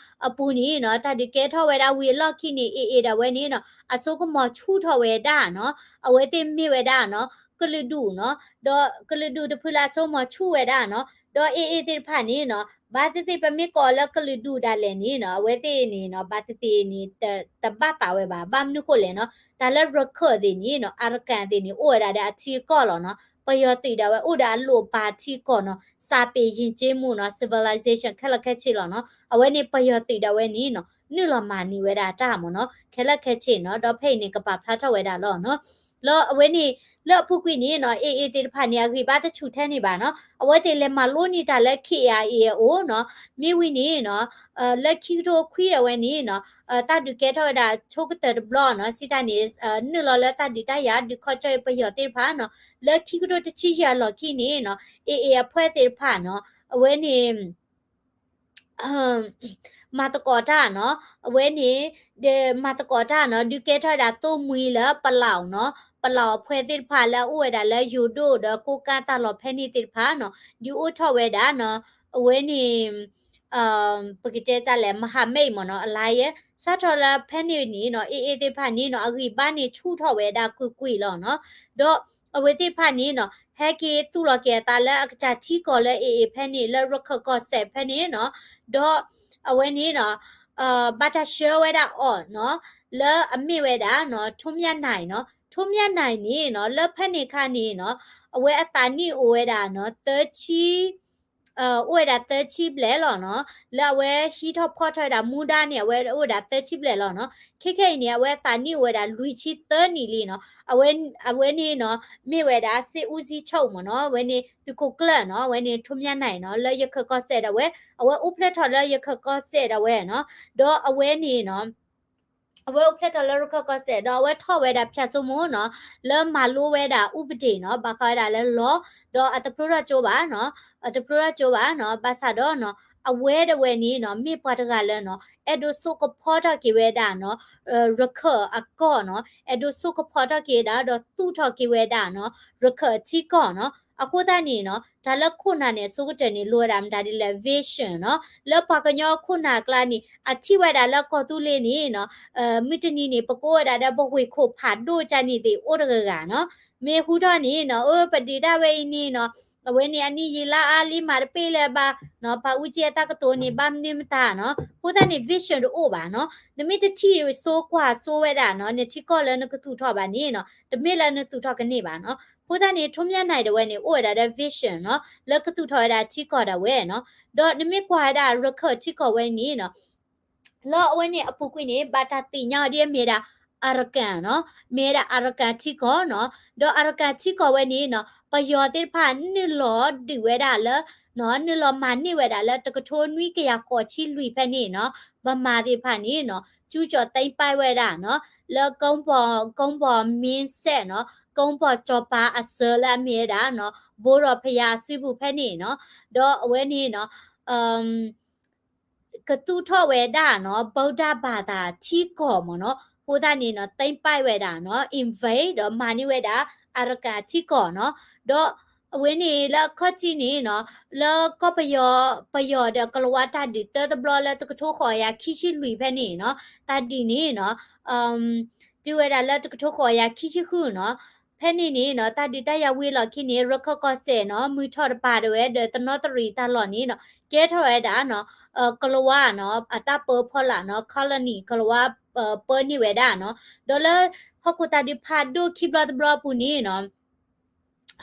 အပူၤန့ၣ်နီၤ တၢ်ဒုးကဲထီၣ်ဝဲဒၣ်ဝံၤအလီၢ်ခံန့ၣ် AA ဒၣ်ဝဲန့ၣ်နီၤ အစိကမီၤဆူၣ်ထီၣ်ဝဲဒၣ်နီၤ အဝဲသ့ၣ်မ့ၢ်ဝဲဒၣ်နီၤ ကလုာ်ဒူၣ်နီၤ ဒီးကလုာ်ဒူၣ်တဖုလၢအစိကမီၤဆူၣ်ဝဲဒၣ်နီၤ ဒီး AA သ့ၣ်တဖၣ်န့ၣ်နီၤ ဘၣ်သ့ၣ်သ့ၣ်ပမ့ၢ်ကိးလၢကလုာ်ဒူၣ်ဒၣ်လဲာ်န့ၣ်နီၤ အဝဲသ့ၣ်န့ၣ်နီၤ ဘၣ်သ့ၣ်သ့ၣ်န့ၣ် တဘၣ်သးဝဲဘၣ် ဘၣ်မနုၤဃိလဲၣ်နီၤ တၢ်လၢရခၢၣ်သ့ၣ်န့ၣ်နီၤ အရကၣ်သ့ၣ်န့ၣ် အိၣ်ဝဲဒၣ်ဒီးအထံအကီၢ်လီၤနီၤ ပယီၤသုးဒၣ်ဝဲအိၣ်ဒီးအလိၣ်ဘၣ်ထံကီၢ်နီၤ စာပေယဉ်ကျေးမှုနီၤ civilization ခဲလၢာ်ခဲဆ့လီၤနီၤ အဝဲန့ၣ်ပယီၤသုးဒၣ်ဝဲန့ၣ်နီၤ နုာ်လီၤမၤန့ၢ်ဝဲဒၣ်တၢ်မ့ၢ်နီၤ ခဲလၢာ်ခဲဆ့နီၤ ဒီးဖဲအံၤန့ၣ် ကပာ်ဖျါထီၣ်ဝဲဒၣ်လီၤနီၤ လၢအဝဲန့ၣ် လၢအပူၤကွံာ်န့ၣ်နီၤ AA သ့ၣ်တဖၣ်န့ၣ် အဂံၢ်ဘါတဆူၣ်ထဲန့ၣ်ဘၣ်နီၤ အဝဲသ့ၣ်လဲၤမၤလိန့ၢ်တၢ်လၢ KIA အအိၣ်နီၤ မ့ၢ်ဝံၤန့ၣ်နီၤ လၢခံကထိခွံအဝဲန့ၣ်နီၤ တၢ်ဒုးကဲထီၣ်ဝဲဒၣ်ဆိကတၢၢ်တဘျီနီၤ စံးတၢ်န့ၣ် နုာ်လီၤလၢတၢ်ဒုးတၢ်ယၤဒုးခီဆၢပယီၤသ့ၣ်တဖၣ်နီၤ လၢခံကထိတဆံယဲၢ်အလီၢ်ခံန့ၣ်နီၤ AA အဖွဲ့သ့ၣ်တဖၣ်နီၤ အဝဲန့ၣ် မၤသကိးတၢ်နီၤ အဝဲန့ၣ် မၤသကိးတၢ်နီၤ ဒုးကဲထီၣ်ဝဲဒၣ်သိၣ်မှံလၢပလီၢ်နီၤ ပလီၢ်အဖှဲသ့ၣ်တဖၣ်လၢအအိၣ်ဝဲဒၣ်လၢယိၤဒိၣ်ဒီးကိးကါတၢ်လီၢ်ဖဲန့ၣ်သ့ၣ်တဖၣ်နီၤ ဒုးအိၣ်ထီၣ်ဝဲဒၣ်နီၤ အဝဲန့ၣ် ပကတဲတၢ်လဲၣ် မဟာမိတ်မ့ၢ်နီၤ alliance စးထီၣ်လၢဖဲန့ၣ်န့ၣ်နီၤ AA သ့ၣ်တဖၣ်န့ၣ်နီၤ အဂံၢ်ဘါန့ၣ်ဆူၣ်ထီၣ်ဝဲဒၣ်ကွ့ၢ်ကွ့ၢ်လီၤနီၤ ဒီးအဝဲသ့ၣ်တဖၣ်န့ၣ်နီၤ ဟဲက့ၤသူၣ်လီၤက့ၤအသးလၢအကစၢ်ထံကီၢ်လၢ AA ဖဲန့ၣ် လၢရခၢၣ်ကီၢ်စဲၣ်ဖဲန့ၣ်နီၤ ဒီးအဝဲန့ၣ်နီၤ ဘၣ်တၢ်ဆှၢဝဲဒၣ်အီၤနီၤ လၢအမ့ၢ်ဝဲဒၣ်နီၤ ထွန်းမြတ်နိုင်နီၤ ထွန်းမြတ်နိုင်န့ၣ်နီၤ လၢဖဲန့ၣ်အခါန့ၣ်နီၤ အဝဲအသးနံၣ်အိၣ်ဝဲဒၣ်နီၤ သၢဆံ အိၣ်ဝဲဒၣ်သၢဆံဘျဲၣ်လီၤနီၤ လၢအဝဲဟံးထီၣ်ဖီၣ်ထီၣ်ဝဲဒၣ်မူဒါန့ၣ် အဝဲအိၣ်ဝဲဒၣ်သၢဆံဘျဲၣ်လီၤနီၤ ခဲခဲအံၤန့ၣ် အဝဲအသးနံၣ်အိၣ်ဝဲဒၣ်လွံၢ်ဆံသၢနံၣ်လံနီၤ အဝဲန့ၣ်နီၤ မ့ၢ်ဝဲဒၣ် စစ်ဦးစီးချုပ် မ့ၢ်နီၤ အဝဲန့ၣ်သုးခိၣ်ကျၢၢ်နီၤ အဝဲန့ၣ် ထွန်းမြတ်နိုင်နီၤ လၢရခၢၣ်ကီၢ်စဲၣ်ဒၣ်ဝဲ အဝဲအိၣ်ဖျဲၣ်ထီၣ်လၢရခၢၣ်ကီၢ်စဲၣ်ဒၣ်ဝဲနီၤ ဒီးအဝဲန့ၣ်နီၤ အဝဲအိၣ်ဖျဲၣ်ထီၣ်လၢရခၢၣ်ကီၢ်စဲၣ် ဒီးအဝဲထီၣ်ဝဲဒၣ်ဖၠၣ်စိမိၤနီၤ လၢမၤလိဝဲဒၣ်အူပဒ့ၣ်နီၤ ဘၣ်ဃးဝဲဒၣ်လၢလီၤ ဒီးအတဖျိထီၣ်ကၠိဘၣ်နီၤ အတဖျိထီၣ်ကၠိဘၣ်နီၤ ဘၣ်ဆၣ်ဒီးနီၤ အဝဲဒၣ်ဝဲန့ၣ်နီၤ မ့ၢ်ပှၤတဂၤလၢနီၤ အဲၣ်ဒိးဆိကဖီထီၣ်က့ၤဝဲဒၣ်နီၤ ရခၢၣ်အကီၢ်နီၤ အဲၣ်ဒိးဆိကဖီထီၣ်က့ၤဒၣ် ဒီးသူၣ်ထီၣ်က့ၤဝဲဒၣ်နီၤ ရခၢၣ်အထံကီၢ်နီၤ အဃိသတးန့ၣ်နီၤ တၢ်လၢခိၣ်နၢ်န့ၣ် အဆိကတၢၢ်န့ၣ် လိၣ်ဝဲဒၣ်မတၤဒ်လဲၣ် vision နီၤ. လၢပှၤကညီခိၣ်နၢ်အကျါန့ၣ် အထံၣ်ဝဲဒၣ်လၢကီၢ်သူလ့ၤန့ၣ်နီၤ မုၢ်တနံၤန့ၣ် ပကိးဝဲဒၣ်ဒီးပဝ့ၢ်ခိၣ်ဖးဒိၣ်ကန့ၣ်သ့ၣ်အိၣ်တဂၤဂၤနီၤ. မ့ၢ်ဟူထီၣ်န့ၣ်နီၤ အၢ ပဒုးတၢ်ဝဲအံၤန့ၣ်နီၤ အဝဲန့ၣ်အနံၣ်ယံာ်လါအါလံ မၤတပ့ၢ်လၢၤဘၣ်နီၤ ပာ်အူကၠံအတၢ်ကတိၤန့ၣ် ဘၣ်မနုၤမတၤနီၤ. အဃိသတးန့ၣ် vision တအိၣ်ဘၣ်နီၤ. နမ့ၢ်တထံၣ်စိကွၢ်စိဝဲဒၣ်နီၤ နထံကီၢ်လၢနကသူၣ်ထီၣ်ဘၣ်န့ၣ်နီၤ တမ့ၢ်လၢနသူၣ်ထီၣ်ကန့ၢ်ဘၣ်နီၤ. အဃိသတးန့ၣ် ထိၣ်မၠၣ်နၢၢ်ဒၣ်ဝဲန့ၣ် အိၣ်ဝဲဒၣ်ဒီး vision နီၤ လၢကသူၣ်ထီၣ်ဝဲဒၣ်ထံကီၢ်ဒၣ်ဝဲနီၤ. ဒီးနမ့ၢ်ကွၢ်ဝဲဒၣ်ရခၢၣ်ထံကီၢ်ဝဲန့ၣ်နီၤ လၢအဝဲန့ၣ်အပူၤကွံာ်န့ၣ် ဘၣ်တၢ်သ့ၣ်ညါအီၤဒ်အမ့ၢ်ဒၣ် Arakan နီၤ မ့ၢ်ဝဲဒၣ် Arakan ထံကီၢ်နီၤ. ဒီး Arakan ထံကီၢ်ဝဲန့ၣ်နီၤ ပယီၤသ့ၣ်တဖၣ်နုာ်လီၤဒုးဝဲဒၣ်လၢ နုာ်လီၤမၤန့ၢ်ဝဲဒၣ်လၢ တကထိနွံကယၤဃိးဆံလွံၢ်ဖဲန့ၣ်နီၤ ဗမာသ့ၣ်တဖၣ်န့ၣ်နီၤ ကျူးကျော်သိမ်းပိုက်ဝဲဒၣ်နီၤ လၢကုန်းပေါ် ကုန်းပေါ်မင်းဆက်နီၤ ကုန်းပေါ်ကျော်ပါအစၢၤ လၢအမ့ၢ်ဝဲဒၣ်နီၤ ဘိဒီးဖယါအစုပူၤဖဲန့ၣ်နီၤ. ဒီးအဝဲန့ၣ်နီၤ ကသူၣ်ထီၣ်ဝဲဒၣ်နီၤ ဗုဒ္ဓဘာသာထံကီၢ်မ့ၢ်နီၤ. အဃိသတးန့ၣ်နီၤ သိမ်းပိုက်ဝဲဒၣ်နီၤ invade ဒီးမၤန့ၢ်ဝဲဒၣ် Arakan ထံကီၢ်နီၤ. ဒီးအဝဲန့ၣ်လၢအခီၣ်ထံးန့ၣ်နီၤ လၢကီၢ်ပယီၤ ပယီၤဒီးကလၤဝါတၢ်ဒုးတၢတဘျီလၢတကထိဃိးကယၤခံဆံလွံၢ်ဖဲန့ၣ်နီၤ တၢ်ဒုးန့ၣ်နီၤ တုၤဝဲဒၣ်လၢတကထိဃိးကယၤခံဆံဃုနီၤ ဖဲန့ၣ်န့ၣ်နီၤ တၢ်ဒုးတၢ်ယၤဝံၤအလီၢ်ခံန့ၣ် ရခၢၣ်ကီၢ်စဲၣ်နီၤ မုၢ်ထီၣ်တပၤဒၣ်ဝဲဒီးတနီသရံၣ်တၢ်လီၢ်န့ၣ်နီၤ ကဲထီၣ်ဝဲဒၣ်နီၤ ကလၤဝါနီၤ အတၢ်ပၢဖီလာ်နီၤ colony ကလၤဝါ ပၢန့ၢ်ဝဲဒၣ်နီၤ. ဒီးလၢဟီၣ်ခိၣ်တၢ်ဒုးဖးဒိၣ်ခံဘျီတဘျီအပူၤန့ၣ်နီၤ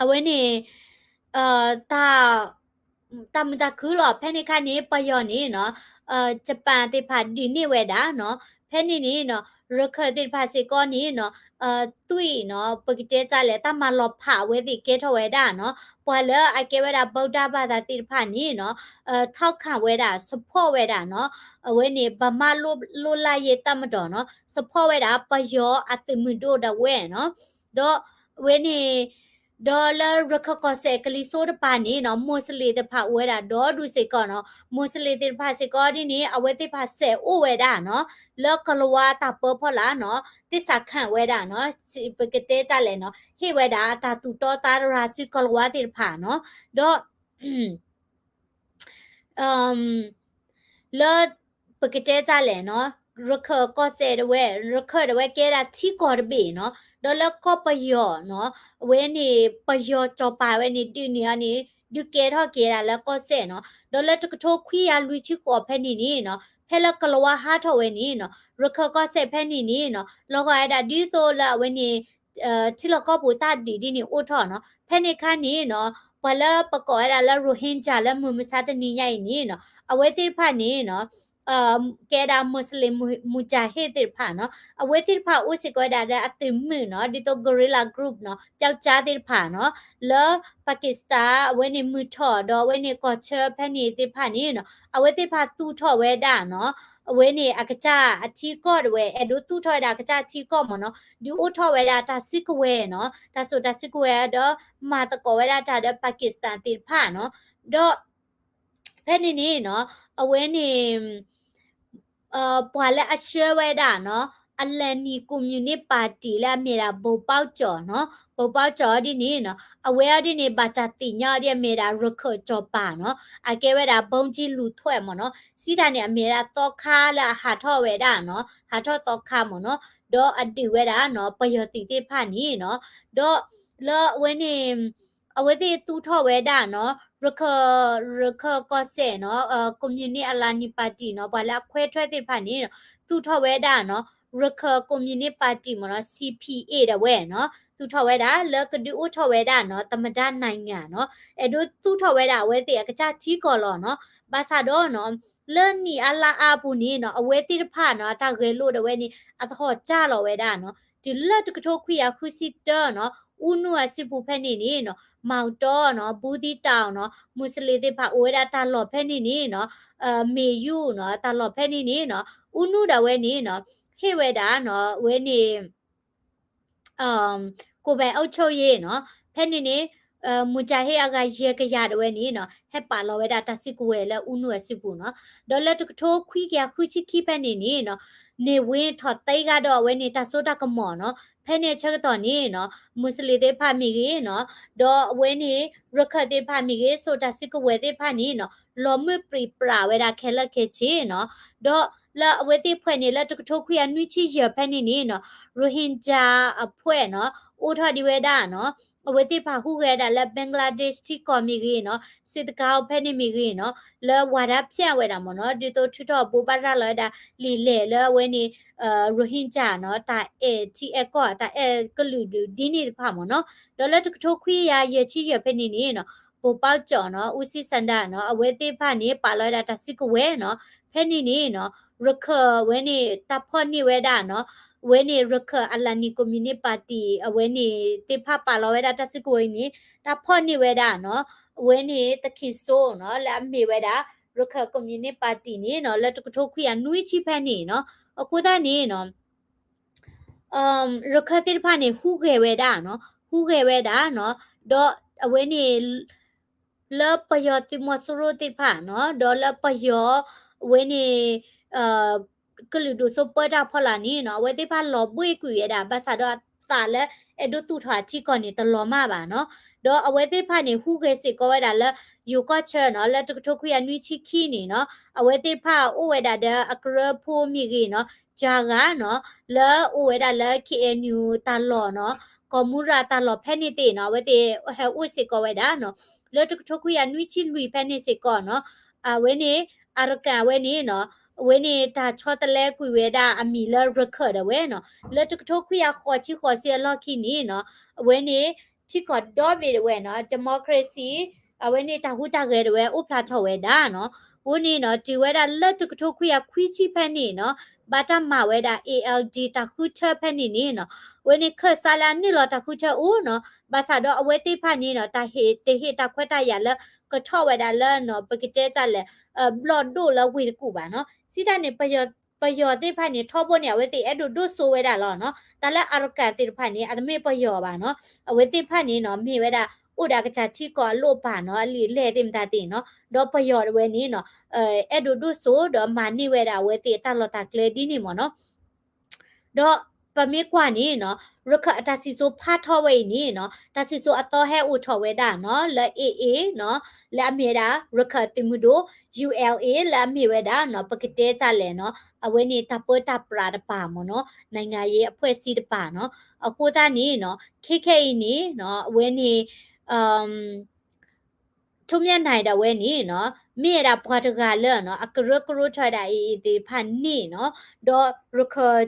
အဝဲန့ၣ် တၢ် တၢ်မုာ်တၢ်ခုၣ်လီၤ. ဖဲန့ၣ်အခါန့ၣ် ပယီၤန့ၣ်နီၤ Japan သ့ၣ်တဖၣ်ဒုးန့ၢ်ဝဲဒၣ်နီၤ. ဖဲန့ၣ်န့ၣ်နီၤ ရခၢၣ်သ့ၣ်တဖၣ်စ့ၢ်ကီးန့ၣ်နီၤ သွံၣ်နီၤ ပကတဲတၢ်လဲၣ် တၢ်မၤလီၤဖးအဝဲသ့ၣ်ကဲထီၣ်ဝဲဒၣ်နီၤ. ပှၤလၢအကဲဝဲဒၣ် ဗုဒ္ဓဘာသာ သ့ၣ်တဖၣ်န့ၣ်နီၤ ထောက်ခံ ဝဲဒၣ် support ဝဲဒၣ်နီၤ အဝဲန့ၣ် ဗမာ့လွတ်လပ်ရေးတပ်မတော် နီၤ support ဝဲဒၣ် ပယီၤအသုးမုၢ်ဒိၣ်ဒၣ်ဝဲနီၤ. ဒီးအဝဲန့ၣ် ဒီးလၢရခၢၣ်ကီၢ်စဲၣ်ကလံၤစိးတပၤန့ၣ်နီၤ မူးစလ့ၣ်သ့ၣ်တဖၣ်အိၣ်ဝဲဒၣ်ဒီဒူၣ်စ့ၢ်ကီးနီၤ. မူးစလ့ၣ်သ့ၣ်တဖၣ်စ့ၢ်ကီးဒ်န့ၣ် အဝဲသ့ၣ်တဖၣ်စဲးအိၣ်ဝဲဒၣ်နီၤ လၢကလၤဝါတၢ်ပၢဖီလာ်နီၤ သစ္စာခံ ဝဲဒၣ်နီၤ ပကတဲတၢ်လဲၣ်နီၤ ဟ့ၣ်ဝဲဒၣ်တၢ်သူၣ်တီသးရၤဆူကလၤဝါသ့ၣ်တဖၣ်နီၤ. ဒီး လၢပကတဲတၢ်လဲၣ်နီၤ ရခၢၣ်ကီၢ်စဲၣ်ဒၣ်ဝဲ ရခၢၣ်ဒၣ်ဝဲကဲဒၣ်ထံကီၢ်တဘ့ၣ်နီၤ. ဒီးလၢကီၢ်ပယီၤနီၤ အဝဲန့ၣ် ပယီၤစီၤပၤဝဲန့ၣ် ဒုးန့ၢ်အီၤန့ၣ် ဒုးကဲထီၣ်က့ၤဒၣ်လၢကီၢ်စဲၣ်နီၤ. ဒီးလၢတကထိခွံကယၤလွံၢ်ဆံဃိးဖဲန့ၣ်န့ၣ်နီၤ ဖဲလၢကလၤဝါဟးထီၣ်ဝဲန့ၣ်နီၤ ရခၢၣ်ကီၢ်စဲၣ်ဖဲန့ၣ်န့ၣ်နီၤ လီၤဂာ်ဝဲဒၣ်ဒ်သိးလၢအဝဲန့ၣ် ထံလီၢ်ကီၢ်ပူၤတၢ်ဒုးဒ်န့ၣ်အိၣ်ထီၣ်နီၤ. ဖဲန့ၣ်အခါန့ၣ်နီၤ ပှၤလၢပကိးဝဲဒၣ်လၢ Rohingya လၢမုၢ်မဆါတနံၤညါအံၤန့ၣ်နီၤ အဝဲသ့ၣ်တဖၣ်န့ၣ်နီၤ ကဲဒၣ် Muslim Mujahid သ့ၣ်တဖၣ်နီၤ. အဝဲသ့ၣ်တဖၣ်အိၣ်စ့ၢ်ကီးဝဲဒၣ်ဒီးအသုးမုၢ်နီၤ ဒ်သိး guerrilla group နီၤ ပျောက်ကျား သ့ၣ်တဖၣ်နီၤ လၢ Pakistan အဝဲန့ၣ်မုၢ်ထီၣ်ဒီးအဝဲန့ၣ်ကီၢ်ဆၢဖဲန့ၣ်သ့ၣ်တဖၣ်န့ၣ်နီၤ အဝဲသ့ၣ်တဖၣ်သူၣ်ထီၣ်ဝဲဒၣ်နီၤ အဝဲန့ၣ်အကစၢ်အထံကီၢ်ဒၣ်ဝဲ အဲၣ်ဒိးသူၣ်ထီၣ်ဝဲဒၣ်အကစၢ်အထံကီၢ်မ့ၢ်နီၤ ဒုးအိၣ်ထီၣ်ဝဲဒၣ်တၢ်စုကဝဲၤနီၤ တၢ်စိာ်တၢ်စုကဝဲၤဒီး မၤသကိးဝဲဒၣ်တၢ်ဒီး Pakistan သ့ၣ်တဖၣ်နီၤ. ဒီး ဖဲန့ၣ်န့ၣ်နီၤ အဝဲန့ၣ် ပှၤလၢအဆှၢဝဲဒၣ်နီၤ အလဲၤနံၤ ကွန်မြူနစ်ပါတီ လၢအမ့ၢ်ဒၣ် ဗိုလ်ပေါက်ကျော်နီၤ ဗိုလ်ပေါက်ကျော် ဒ်န့ၣ်နီၤ အဝဲအီၤဒ်န့ၣ် ဘၣ်တၢ်သ့ၣ်ညါအီၤဒ်အမ့ၢ်ဒၣ် ရခၢၣ်စီၤပၤနီၤ အကဲဝဲဒၣ် ဗုံးကြီးလူထွက် မ့ၢ်နီၤ စံးတၢ်န့ၣ် အမ့ၢ်ဒၣ်သီခါလၢအဟးထီၣ်ဝဲဒၣ်နီၤ ဟးထီၣ်သီခါမ့ၢ်နီၤ ဒီးအဒုးဝဲဒၣ်နီၤ ပယီၤသုးသ့ၣ်တဖၣ်န့ၣ်နီၤ ဒီးလၢအဝဲန့ၣ် အဝဲသ့ၣ်သူၣ်ထီၣ်ဝဲဒၣ်နီၤ ရခၢၣ် ရခၢၣ်ကီၢ်စဲၣ်နီၤ ကွန်မြူနစ် အလါနံၤ ပါတီ နီၤ ပှၤလၢအခွဲထွက် သ့ၣ်တဖၣ်န့ၣ်နီၤ သူၣ်ထီၣ်ဝဲဒၣ်နီၤ ရခၢၣ် ကွန်မြူနစ် ပါတီ မ့ၢ်နီၤ CPA ဒၣ်ဝဲနီၤ သူၣ်ထီၣ်ဝဲဒၣ် လၢကဒုးအိၣ်ထီၣ်ဝဲဒၣ်နီၤ သမ္မတနိုင်ငံ နီၤ အဲၣ်ဒိးသူၣ်ထီၣ်ဝဲဒၣ်အဝဲသ့ၣ်အကစၢ်ထံကီၢ်လီၤနီၤ ဘၣ်ဆၣ်ဒီးနီၤ လၢနံၣ်အါလါအါအပူၤန့ၣ်နီၤ အဝဲသ့ၣ်တဖၣ်နီၤ အတၢ်ဂဲၤလိာ်ဒၣ်ဝဲန့ၣ် အသဟီၣ်ကၢ်လီၤဝဲဒၣ်နီၤ တုၤလၢတကထိခွံကယၤဃုဆံတၢနီၤ ဦးနုအစုပူၤဖဲန့ၣ်န့ၣ်နီၤ မောင်တောနီၤ ဘူးသီးတောင်နီၤ မူးစလ့ၣ်သ့ၣ်တဖၣ်အိၣ်ဝဲဒၣ်တၢ်လီၢ်ဖဲန့ၣ်န့ၣ်နီၤ မေယုနီၤ တၢ်လီၢ်ဖဲန့ၣ်န့ၣ်နီၤ ဦးနုဒၣ်ဝဲန့ၣ်နီၤ ဟ့ၣ်ဝဲဒၣ်နီၤ အဝဲန့ၣ် ကိုယ်ပိုင်အုပ်ချုပ်ရေးနီၤ ဖဲန့ၣ်န့ၣ် မူးကၠၤဟ့ၣ် အဂၤယဲၢ်ကယၤဒၣ်ဝဲန့ၣ်နီၤ ဟဲပာ်လီၤဝဲဒၣ်တၢ်စုကဝဲၤလၢ ဦးနုအစုပူၤနီၤ ဒီးလၢတကထိခွံကယၤဃုဆံခံဖဲန့ၣ်န့ၣ်နီၤ နေဝင်း ထီၣ်သ့ကဒီးအဝဲန့ၣ် တၢ်စိတၢ်ကမီၤနီၤ ဖဲန့ၣ်ဆၢကတီၢ်န့ၣ်နီၤ မူစလ့ၣ်သ့ၣ်တဖၣ်မ့ၢ်ဂ့ၤနီၤ, ဒီးအဝဲန့ၣ် ရခၢၣ်သ့ၣ်တဖၣ်မ့ၢ်ဂ့ၤ စိာ်တၢ်စုကဝဲၤသ့ၣ်တဖၣ်န့ၣ်နီၤ လီၤမုၢ်ပြံးပြးဝဲဒၣ်ခဲလၢာ်ခဲဆ့နီၤ, ဒီးလၢအဝဲသ့ၣ်ဖဲန့ၣ် လၢတကထိခွံကယၤနွံဆံယဲၢ်ဖဲန့ၣ်န့ၣ်နီၤ Rohingya အဖှဲၣ်နီၤ အိၣ်ထီၣ်ဒံးဝဲဒၣ်နီၤ အဝဲသ့ၣ်တဖၣ်ဟူးဂဲၤဒၣ်လၢ Bangladesh ထံကီၢ်မ့ၢ်ဂ့ၤနီၤ စ့တကါဖဲန့ၣ်မ့ၢ်ဂ့ၤနီၤ လၢဝၤဒၣ်ဖၠၣ်ဝဲဒၣ်မ့ၢ်နီၤ ဒ်သိးထုးထီၣ်ဘိးဘၣ်ရၤလီၤဝဲဒၣ် လံာ်လဲၢ်လၢအဝဲန့ၣ် Rohingya နီၤ တၢ်အဲၣ်ထံအဲၣ်ကီၢ် တၢ်အဲၣ်ကလုာ်ဒူၣ်ဒ်န့ၣ်တဖၣ်မ့ၢ်နီၤ, ဒီးလၢတကထိခွံကယၤယဲၢ်ဆံယဲၢ်ဖဲန့ၣ်န့ၣ်နီၤ ဘိၣ်ပီကၠီၣ်နီၤ အူစံစၣ်ဒၣ်နီၤ အဝဲသ့ၣ်တဖၣ်န့ၣ် ပာ်လီၤဝဲဒၣ်တၢ်စုကဝဲၤနီၤ ဖဲန့ၣ်န့ၣ်နီၤ ရခၢၣ်ဝဲန့ၣ် တၢ်ဖီၣ်န့ၢ်ဝဲဒၣ်နီၤ အဝဲန့ၣ် ရခၢၣ် Alani Communist Party အဝဲန့ၣ်သ့ၣ်တဖၣ်ပာ်လီၤဝဲဒၣ်တၢ်စုကဝဲၤအံၤန့ၣ် တၢ်ဖီၣ်န့ၢ်ဝဲဒၣ်နီၤ အဝဲန့ၣ် သခင်စိုး နီၤ လၢအမ့ၢ်ဝဲဒၣ် ရခၢၣ် Communist Party န့ၣ်နီၤ လၢတကထိခွံကယၤနွံဆံဖဲန့ၣ်နီၤ အဃိသတးန့ၣ်နီၤ ရခၢၣ်သ့ၣ်တဖၣ်န့ၣ် ဟူးဂဲၤဝဲဒၣ်နီၤ ဟူးဂဲၤဝဲဒၣ်နီၤ ဒီးအဝဲန့ၣ် လၢပယီၤသုးမီၤစိရိၤသ့ၣ်တဖၣ်နီၤ ဒီးလၢပယီၤ အဝဲန့ၣ် ကလုာ်ဒူၣ်စိပၢတၢ်ဖီလာ်န့ၣ်နီၤ အဝဲသ့ၣ်တဖၣ်လီၤဘှ့ၣ်ကွံာ်ဝဲဒၣ် ဘၣ်ဆၣ်ဒီးအသးလၢအဲၣ်ဒိးသူၣ်ထီၣ်အထံကီၢ်န့ၣ် တလီၤမၢ်ဘၣ်နီၤ ဒီးအဝဲသ့ၣ်တဖၣ်န့ၣ် ဟူးဂဲၤစ့ၢ်ကီးဝဲဒၣ်လၢ ယိၤကီၢ်ဆၢနီၤ လၢတကထိခွံကယၤနွံဆံခံန့ၣ်နီၤ အဝဲသ့ၣ်တဖၣ်အိၣ်ဝဲဒၣ်ဒီးအကရၢဖိမ့ၢ်ဂ့ၤနီၤ ကၠၤဂၤနီၤ လၢအိၣ်ဝဲဒၣ်လၢ K N U တၢ်လီၢ်နီၤ ကီၢ်မူရၤတၢ်လီၢ်ဖဲန့ၣ်သ့ၣ်နီၤ အဝဲသ့ၣ်ဟဲအိၣ်စ့ၢ်ကီးဝဲဒၣ်နီၤ လၢတကထိခွံကယၤနွံဆံလွံၢ်ဖဲန့ၣ်စ့ၢ်ကီးနီၤ အဝဲန့ၣ် အရကၣ်ဝဲန့ၣ်နီၤ အဝဲန့ၣ်တၢ်ဆီတလဲကွံာ်ဝဲဒၣ်အမံၤလၢရခၢၣ်ဒၣ်ဝဲနီၤ လၢတကထိခွံကယၤဃိးဆံဃိးဆံအလီၢ်ခံန့ၣ်နီၤ အဝဲန့ၣ် ထံကီၢ်ဒီဘ့ၣ်ဒၣ်ဝဲနီၤ democracy အဝဲန့ၣ်တၢ်ဟူးတၢ်ဂဲၤဒၣ်ဝဲအိၣ်ဖျါထီၣ်ဝဲဒၣ်နီၤ အဃိန့ၣ်နီၤ တုၤဝဲဒၣ်လၢတကထိခွံကယၤခွံဆံဖဲန့ၣ်နီၤ ဘၣ်တၢ်မၤဝဲဒၣ် A L D တၢ်ဃုထၢဖဲန့ၣ်န့ၣ်နီၤ အဝဲန့ၣ်ခၢၣ်စးလၢအနုာ်လီၤတၢ်ဃုထၢအိၣ်နီၤ ဘၣ်ဆၣ်ဒီးအဝဲသ့ၣ်တဖၣ်န့ၣ်နီၤ တၢ်ဟ့ၣ်တဟ့ၣ်တၢ်ခွဲးတၢ်ယာ်လၢကထီၣ်ဝဲဒၣ်လၢနီၤ ပကတဲတၢ်လဲၣ် ဘျီၣ်ဒိၣ်လၢဝ့ၢ်တကူၣ်ဘၣ်နီၤ စံးတၢ်န့ၣ် ပယီၤသ့ၣ်တဖၣ်န့ၣ် ထီဘိန့ၣ် အဝဲသ့ၣ်အဲၣ်ဒိးဒိၣ်စိဝဲဒၣ်လီၤနီၤ တၢ်လၢအရကၣ်သ့ၣ်တဖၣ်န့ၣ် အတမ့ၢ်ပယီၤဘၣ်နီၤ အဝဲသ့ၣ်တဖၣ်န့ၣ်နီၤ မ့ၢ်ဝဲဒၣ် အိၣ်ဒီးအကစၢ်ထံကီၢ်အလိၣ်ပာ်နီၤ အလံာ်လဲၢ်သ့ၣ်မတၤသ့ၣ်နီၤ ဒီးပယီၤဒၣ်ဝဲန့ၣ်နီၤ အဲၣ်ဒိးဒိၣ်စိဒီးမၤန့ၢ်ဝဲဒၣ်အဝဲသ့ၣ်အတၢ်လီၢ်တၢ်ကျဲဒ်န့ၣ်မ့ၢ်နီၤ ဒီးပမ့ၢ်ကွၢ်န့ၣ်နီၤ ရခၢၣ်အတၢ်စံၣ်စိၤဖးထီဝဲအံၤန့ၣ်နီၤ တၢ်စံၣ်စိၤအသီဟဲအိၣ်ထီၣ်ဝဲဒၣ်နီၤ လၢ A A နီၤ လၢအမ့ၢ်ဝဲဒၣ် ရခၢၣ်သုးမုၢ်ဒိၣ် U L A လၢအမ့ၢ်ဝဲဒၣ်နီၤ ပကတဲတၢ်လဲၣ်နီၤ အဝဲန့ၣ်တၢ်ပၢတၢ်ပြးတပၤမ့ၢ်နီၤ နိုင်ငံရေးအဖွဲ့အစည်းတပၤနီၤ အဃိသတးန့ၣ်နီၤ ခဲခဲအံၤန့ၣ်နီၤ အဝဲန့ၣ် ထိးမၠၣ်နၢၢ်ဒၣ်ဝဲန့ၣ်နီၤ မ့ၢ်ဝဲဒၣ်ပှၤတဂၤလၢနီၤ အကရၢကရိထီၣ်ဝဲဒၣ် A A သ့ၣ်တဖၣ်န့ၣ်နီၤ ဒီးရခၢၣ်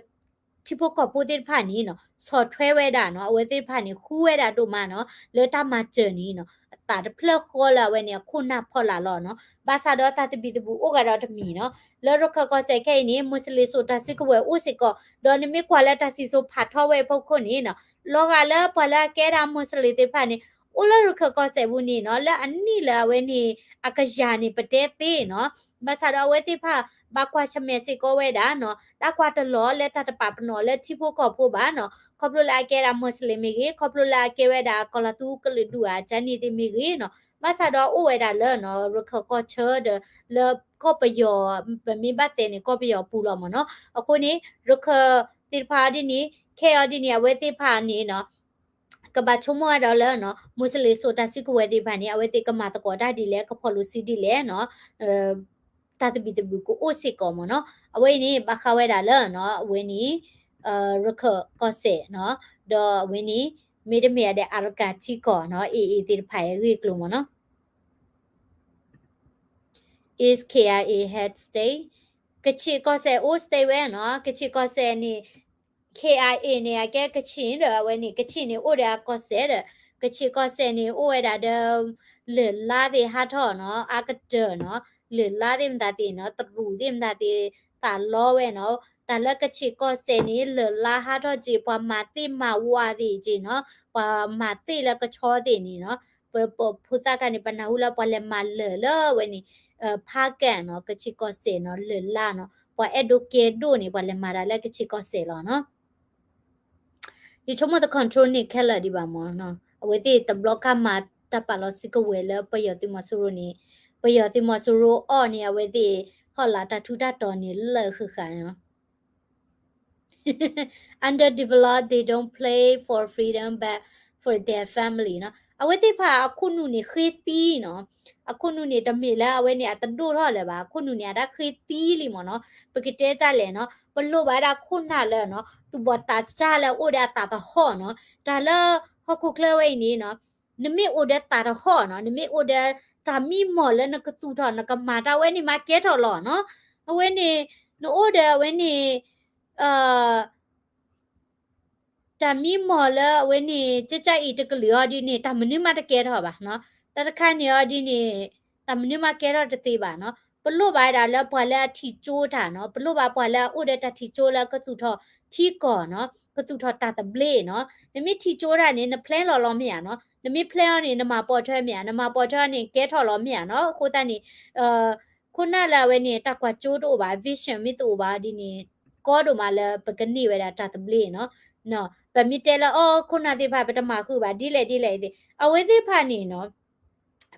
ထံဖိကီၢ်ဖိသ့ၣ်တဖၣ်န့ၣ်နီၤ ဆီၣ်ထွဲဝဲဒၣ်နီၤ အဝဲသ့ၣ်တဖၣ်န့ၣ် ဃုဝဲဒၣ်ဒိၣ်မးနီၤ လၢတၢ်မၤစၢၤန့ၣ်နီၤ အသးတဖျၢၣ်ဃီလၢအဝဲန့ၣ် အခိၣ်နၢ်ဖီလာ်လီၤနီၤ ဘၣ်ဆၣ်ဒီးတၢ်သဘံၣ်သဘုၣ်အိၣ်ဂၤဒီးတမံၤနီၤ လၢရခၢၣ်ကီၢ်စဲၣ်ခဲအံၤန့ၣ် မူစလ့ၣ်စိာ်တၢ်စုကဝဲၤအိၣ်စ့ၢ်ကီး ဒီးနမ့ၢ်ကွၢ်လၢတၢ်စံၣ်စိၤဖးထီဝဲအဖီခိၣ်န့ၣ်နီၤ လီၤဂာ်လၢပှၤလၢအကဲဒၣ်မူစလ့ၣ်သ့ၣ်တဖၣ်န့ၣ် အိၣ်လၢရခၢၣ်ကီၢ်စဲၣ်ပူၤန့ၣ်နီၤ လၢအနံၣ်လၢအဝဲန့ၣ် အကယၤန့ၣ် ပတဲသ့နီၤ ဘၣ်ဆၣ်ဒီးအဝဲသ့ၣ်တဖၣ် ဘၣ်ကွၢ်ဆၢၣ်မဲာ်စ့ၢ်ကီးဝဲဒၣ်နီၤ တၢ်ကွၢ်တလီၤလၢတၢ်တပာ်ပနီၣ်လၢထံဖိကီၢ်ဖိဘၣ်နီၤ ခီဖျိလၢအကဲဒၣ်မူစလ့ၣ်မ့ၢ်ဂ့ၤ ခီဖျိလၢအကဲဝဲဒၣ်ကီၤလၤသူကလုာ်ဒူၣ်အကၠါန့ၣ်သ့ၣ်မ့ၢ်ဂ့ၤနီၤ ဘၣ်ဆၣ်ဒီးအိၣ်ဝဲဒၣ်လၢနီၤ ရခၢၣ်ကီၢ်ဆၢဒီး လၢကီၢ်ပယီၤ ပမ့ၢ်ဘၣ်တဲန့ၣ် ကီၢ်ပယီၤပူၤလီၤမ့ၢ်နီၤ အဃိန့ၣ် ရခၢၣ်သ့ၣ်တဖၣ်ဒ်န့ၣ် ခဲအံၤဒ်န့ၣ် အဝဲသ့ၣ်တဖၣ်န့ၣ်နီၤ ကဘၣ်ဆိကမိၣ်ဝဲဒီးလၢနီၤ မူစလ့ၣ်စိာ်တၢ်စုကဝဲၤသ့ၣ်တဖၣ်န့ၣ် အဝဲသ့ၣ်ကမၤသကိးတၢ်ဒ်လဲၣ် ကဖီၣ်လိာ်စုဒ်လဲၣ်နီၤ တၢ်သဘံၣ်သဘုၣ်ကအိၣ်စ့ၢ်ကီးမ့ၢ်နီၤ အဝဲအံၤန့ၣ် ဘၣ်ဃးဝဲဒၣ်လၢနီၤ အဝဲန့ၣ် ရခၢၣ်ကီၢ်စဲၣ်နီၤ ဒီးအဝဲန့ၣ် မ့တမ့ၢ်အဒဲး Arakan ထံကီၢ်နီၤ A A သ့ၣ်တဖၣ်အဂ့ၢ်အကျိၤမ့ၢ်နီၤ Is K I A head state ကချ့ၣ်ကီၢ်စဲၣ်အိၣ် state ဝဲနီၤ ကချ့ၣ်ကီၢ်စဲၣ်န့ၣ် K I A န့ၣ် အကဲကချ့ၣ်ဒီး အဝဲန့ၣ် ကချ့ၣ်န့ၣ်အိၣ်ဒီးအကီၢ်စဲၣ်ဒီး ကချ့ၣ်ကီၢ်စဲၣ်န့ၣ် အိၣ်ဝဲဒၣ်ဒီး လၢၢ်လါသ့ၣ်ဟးထီၣ်နီၤ အါကတၢၢ်နီၤ လၢၢ်လါသ့ၣ်မတၤသ့ၣ်နီၤ တရူးသ့ၣ်မတၤသ့ၣ် သးလီဝဲနီၤ တၢ်လၢကချ့ၣ်ကီၢ်စဲၣ်န့ၣ် လၢၢ်လါဟးထီၣ်က့ၤ ပှၤမၤသ့ၣ်မၤဝါသ့ၣ်က့ၤနီၤ ပှၤမၤသ့ၣ်လၢကဆီသ့ၣ်န့ၣ်နီၤ ပဖိသၣ်ခါန့ၣ် ပနၢ်ဟူလၢပှၤလဲၤမၤလၢၢ်လၢဝဲန့ၣ် ဖးကၣ်နီၤ ကချ့ၣ်ကီၢ်စဲၣ်နီၤ လၢၢ်လါနီၤ ပှၤအဲၣ်ဒိးကဲဒိၣ်န့ၣ် ပှၤလဲၤမၤတၢ်လၢကချ့ၣ်ကီၢ်စဲၣ်လီၤနီၤ ယဆိကမိၣ်တ control န့ၢ်ခဲလၢာ်ဒံးဘၣ်မ့ၢ်နီၤ အဝဲသ့ၣ်တဘျီကါမၤတၢ်ပာ်လီၤစုကဝဲၤလၢပယီၤသုးမီၤစိရိၤန့ၣ် ပယီၤသုးမီၤစိရိၤအီၣ်န့ၣ် အဝဲသ့ၣ်ဟီၣ်လာ်တၢ်ထူးတၢ်တီၤန့ၣ်လၢာ်ဃုာ်ဃာ်နီၤ underdeveloped, they don't play for freedom but for their family နီၤ. အဝဲသ့ၣ်တဖၣ်အခိၣ်နူာ်န့ၣ်ဃ့သံနီၤ. အခိၣ်နူာ်န့ၣ် တမ့ၢ်လၢအဝဲန့ၣ်အတဒိၣ်ထီၣ်လၢၤဘၣ်. အခိၣ်နူာ်န့ၣ် အတၢ်ဃ့သံလံမ့ၢ်နီၤ. ပကတဲဒ်လဲၣ်နီၤ, ပလိၣ်ဘၣ်ဝဲဒၣ်ခိၣ်နၢ်လၢနီၤ သူၣ်ဘီၣ်သးစၢ်လၢအအိၣ်ဒီးအသးသဟီၣ်နီၤ. တၢ်လၢဟီၣ်ခိၣ်ချၢဝဲအံၤန့ၣ်နီၤ, နမ့ၢ်အိၣ်ဒီးသးသဟီၣ်နီၤ, နမ့ၢ်အိၣ်ဒီးတၢ်မံမီၢ်လၢနကသူၣ်ထီၣ် နကမၤတၢ်ဝဲန့ၣ်မးကဲထီၣ်လီၤနီၤ. အဝဲန့ၣ် နအိၣ်ဒီးအဝဲန့ၣ် တၢ်မံမီၢ်လၢအဝဲန့ၣ် ကကၢ်အံၤတကလုာ်အီၤဒ်န့ၣ် တၢ်မနုၤမးတကဲထီၣ်ဘၣ်နီၤ. တၢ်တခါန့ၣ်အီၤဒ်န့ၣ် တၢ်မနုၤမးကဲထီၣ်တသ့ဘၣ်နီၤ. ပလိၣ်ဘၣ်ဝဲဒၣ်လၢပှၤလၢအထံၣ်ကၠိတၢ်နီၤ, ပလိၣ်ဘၣ်ပှၤလၢအအိၣ်ဒီးတၢ်ထံၣ်ကၠိလၢကသူၣ်ထီၣ်ထံကီၢ်နီၤ, ကသူၣ်ထီၣ်တၢ်သဘျ့နီၤ. နမ့ၢ်ထံၣ်ကၠိတၢ်န့ၣ် နဖျဲလီၤလီၤမ့ၢ်ဧါနီၤ. နမ့ၢ်ဖျဲအီၤန့ၣ် နမၤပိာ်ထွဲမ့ၢ်ဧါ, နမၤပိာ်ထွဲအီၤန့ၣ် ကဲထီၣ်လီၤမ့ၢ်ဧါနီၤ. အဃိသတးန့ၣ် ခိၣ်နၢ်လၢအဝဲန့ၣ် တၢ်ကွၢ်ကၠိတအိၣ်ဘၣ်, vision မ့ၢ်တအိၣ်ဘၣ်ဒ်န့ၣ် ကီဒိၣ်မးလၢပကန့ၢ်ဝဲဒၣ်တၢ်သဘျ့နီၤ. ပမ့ၢ်တဲလၢအီခိၣ်နၢ်သ့ၣ်တဖၣ် ပတမၤဃုာ်ဘၣ်ဒ်လဲၣ်ဒ်လဲၣ်သ့ၣ် အဝဲသ့ၣ်တဖၣ်န့ၣ်နီၤ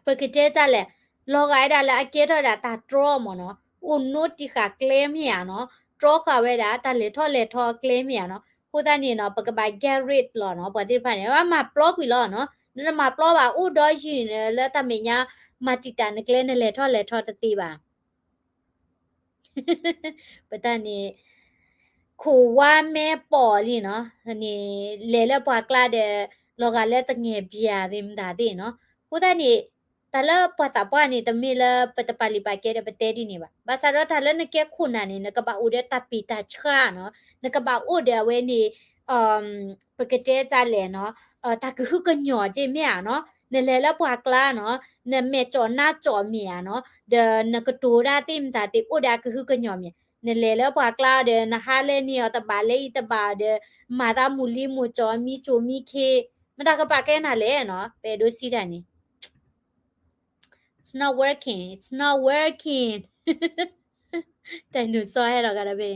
ပကတဲဒ်လဲၣ်, လီၤဂာ်ဝဲဒၣ်လၢအကဲထီၣ်ဒၣ်တၢ်တြီမ့ၢ်နီၤ, အိၣ်နိတံာ်ဃာ်ကျဲမ့ၢ်ဧါနီၤ, တြီဃာ်ဝဲဒၣ်တၢ်လဲၤထီၣ်လဲၤထီအကျဲမ့ၢ်ဧါနီၤ. အဃိသတးန့ၣ်နီၤ ပကဘၣ် get rid လီၤနီၤ, ပှၤသ့ၣ်တဖၣ်န့ၣ် ဘၣ်မၤပျီကွံာ်လီၤနီၤ. နတမၤပျီဘၣ် အိၣ်ဒီးယုၢ်နလၢတၢ်မဲာ်ညါ မၤတံာ်တာ်နကျဲ နလဲၤထီၣ်လဲၤထီတသ့ဘၣ် ပတၢ်န့ၣ် ခိၣ်ဝါမဲပိာ်လံနီၤ, န့ၣ် လဲၤလၢပှၤကျါဒီး လီၤဂာ်လၢသငဲၣ်ဘၠၣ်သ့ၣ်မတၤသ့ၣ်နီၤ. အဃိသတးန့ၣ် တၢ်လၢပှၤသးပှၢ်န့ၣ် တမ့ၢ်လၢပတပာ်လုၢ်ပာ်ကဲဒီးပတဲဒ်န့ၣ်ဘၣ်. ဘၣ်ဆၣ်ဒီးတၢ်လၢနကဲခိၣ်နၢ်န့ၣ် နကဘၣ်အိၣ်ဒီးတၢ်ပ့ၢ်တၢ်ဆှါနီၤ, နကဘၣ်အိၣ်ဒီးအဝဲန့ၣ် ပကတဲဒ်လဲၣ်နီၤ, တၢ်ကဟုကညီၢ်က့မ့ၢ်ဧါနီၤ. နလဲၤလၢပှၤကျါနီၤ, နမဲာ်ကၠီၣ်နါကၠီၣ်မ့ၢ်ဧါနီၤ, ဒီးနကတိၤတၢ်သ့ၣ်မတၤသ့ၣ် အိၣ်ဒီးအကဟုကညီၢ်မ့ၢ်ဧါ. နလဲၤလၢပှၤကျါဒီး နဟါလၢန့ၢ်အီၤတဘၣ်လၢအံၤတဘၣ်ဒီး မၤသးမုၢ်လံမုၢ်ကၠီၣ် မံကၠိမံခ့, မတၤကပာ်ကဲနၤလဲၣ်နီၤ. ပအဲၣ်ဒိးစံးတၢ်န့ၣ် It's not working, it's not working. တၢ်နုာ်စီဟဲဒီးဂၤဒီးဖဲ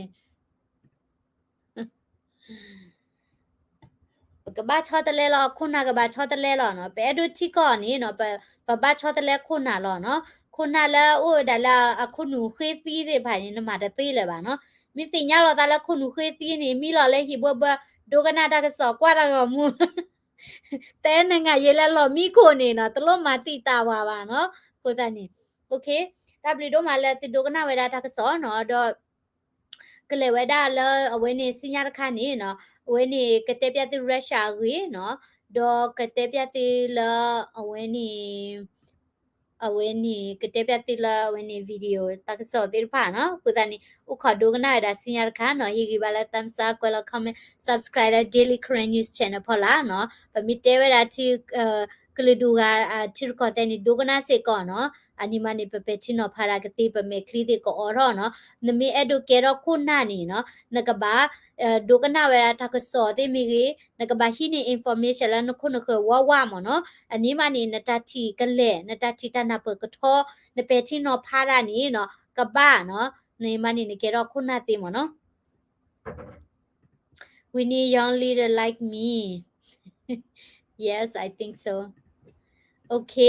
ပကဘၣ်ဆီတလဲလီၤ, ခိၣ်နၢ်ကဘၣ်ဆီတလဲလီၤ. နီၤ ပအဲၣ်ဒိးထံကီၢ်န့ၣ်နီၤ ပဘၣ်ဆီတလဲခိၣ်နၢ်လီၤနီၤ. ခိၣ်နၢ်လၢအအိၣ်ဝဲဒၣ်လၢအခိၣ်နူာ်ဃ့သံသ့ၣ်တဖၣ်န့ၣ် နမၤတသ့လၢၤဘၣ်နီၤ. မ့ၢ်သ့ၣ်ညါလီၤသးလၢခိၣ်နူာ်ဃ့သံန့ၣ် မံလီၤလၢဟံၣ်ဘှဲဘှဲ, ဒိကနၣ်တၢ်ကစီၣ်ကွၢ်တၢ်ဂီၤမူ တဲနငါယဲလၢလီၢ်မံခိၣ်န့ၣ်နီၤ တလိၣ်မၤသံတၢ်ဝၤဘၣ်နီၤ. အဃိသတးန့ၣ် တၢ်ဘျုးဒိၣ်မးလၢသုဒိကနၣ်ဝဲဒၣ်တၢ်ကစီၣ်နီၤ. ဒီး ကလဲၤဝဲဒၣ်လၢအဝဲန့ၣ် စံညါတခါန့ၣ်နီၤ, အဝဲန့ၣ်ကတဲပျးသု Russia အဂ့ၢ်နီၤ, ဒီးကတဲပျးသုလၢအဝဲန့ၣ် အဝဲန့ၣ် ကတဲပျးသုလၢအဝဲန့ၣ် video တၢ်ကစီၣ်သ့ၣ်တဖၣ်နီၤ. အဃိသတးန့ၣ် အိၣ်ခိးဒိကနၣ်ဝဲဒၣ်စံညါတခါနီၤ, ဟ့ၣ်ဂံၢ်ဘါလၢ thumbs up ကွဲးလီၤ comment, subscribe လၢ Daily Karen News Channel ဖီလာ်နီၤ. ပမ့ၢ်တဲဝဲဒၣ်ထံ ကလုာ်ဒူၣ်ဂၤ ထံရူၢ်ကီၢ်သဲးန့ၣ် ဒိကနၣ်စ့ၢ်ကီးနီၤ. အန့ၣ်မးန့ၣ် ပပဲာ်ထံနီၤဖးတၢ်ကသ့ ပမဲာ်ချံသ့ၣ်ကအိးထီၣ်နီၤ. နမ့ၢ်အဲၣ်ဒိးကဲထီၣ်ခိၣ်နၢ်န့ၣ်နီၤ, နကဘၣ် ဒိကနၣ်ဝဲဒၣ်တၢ်ကစီၣ်သ့ၣ်မ့ၢ်ဂ့ၤ, နကဘၣ်ဟံးန့ၢ် information လၢနခိၣ်နဃၢၤဝးဝးမ့ၢ်နီၤ. အန့ၣ်မးန့ၣ် နတၢ်ထံၣ်ကလဲာ် နတၢ်ထံၣ်တၢ်နၢ်ပၢၢ်ကထီ နပဲာ်ထံနီၤဖးတၢ်န့ၣ်နီၤ ကဘၣ်နီၤ. န့ၣ်မးန့ၣ် နကဲထီၣ်ခိၣ်နၢ်သ့မ့ၢ်နီၤ. We need young leader like me. Yes, I think so. Okay.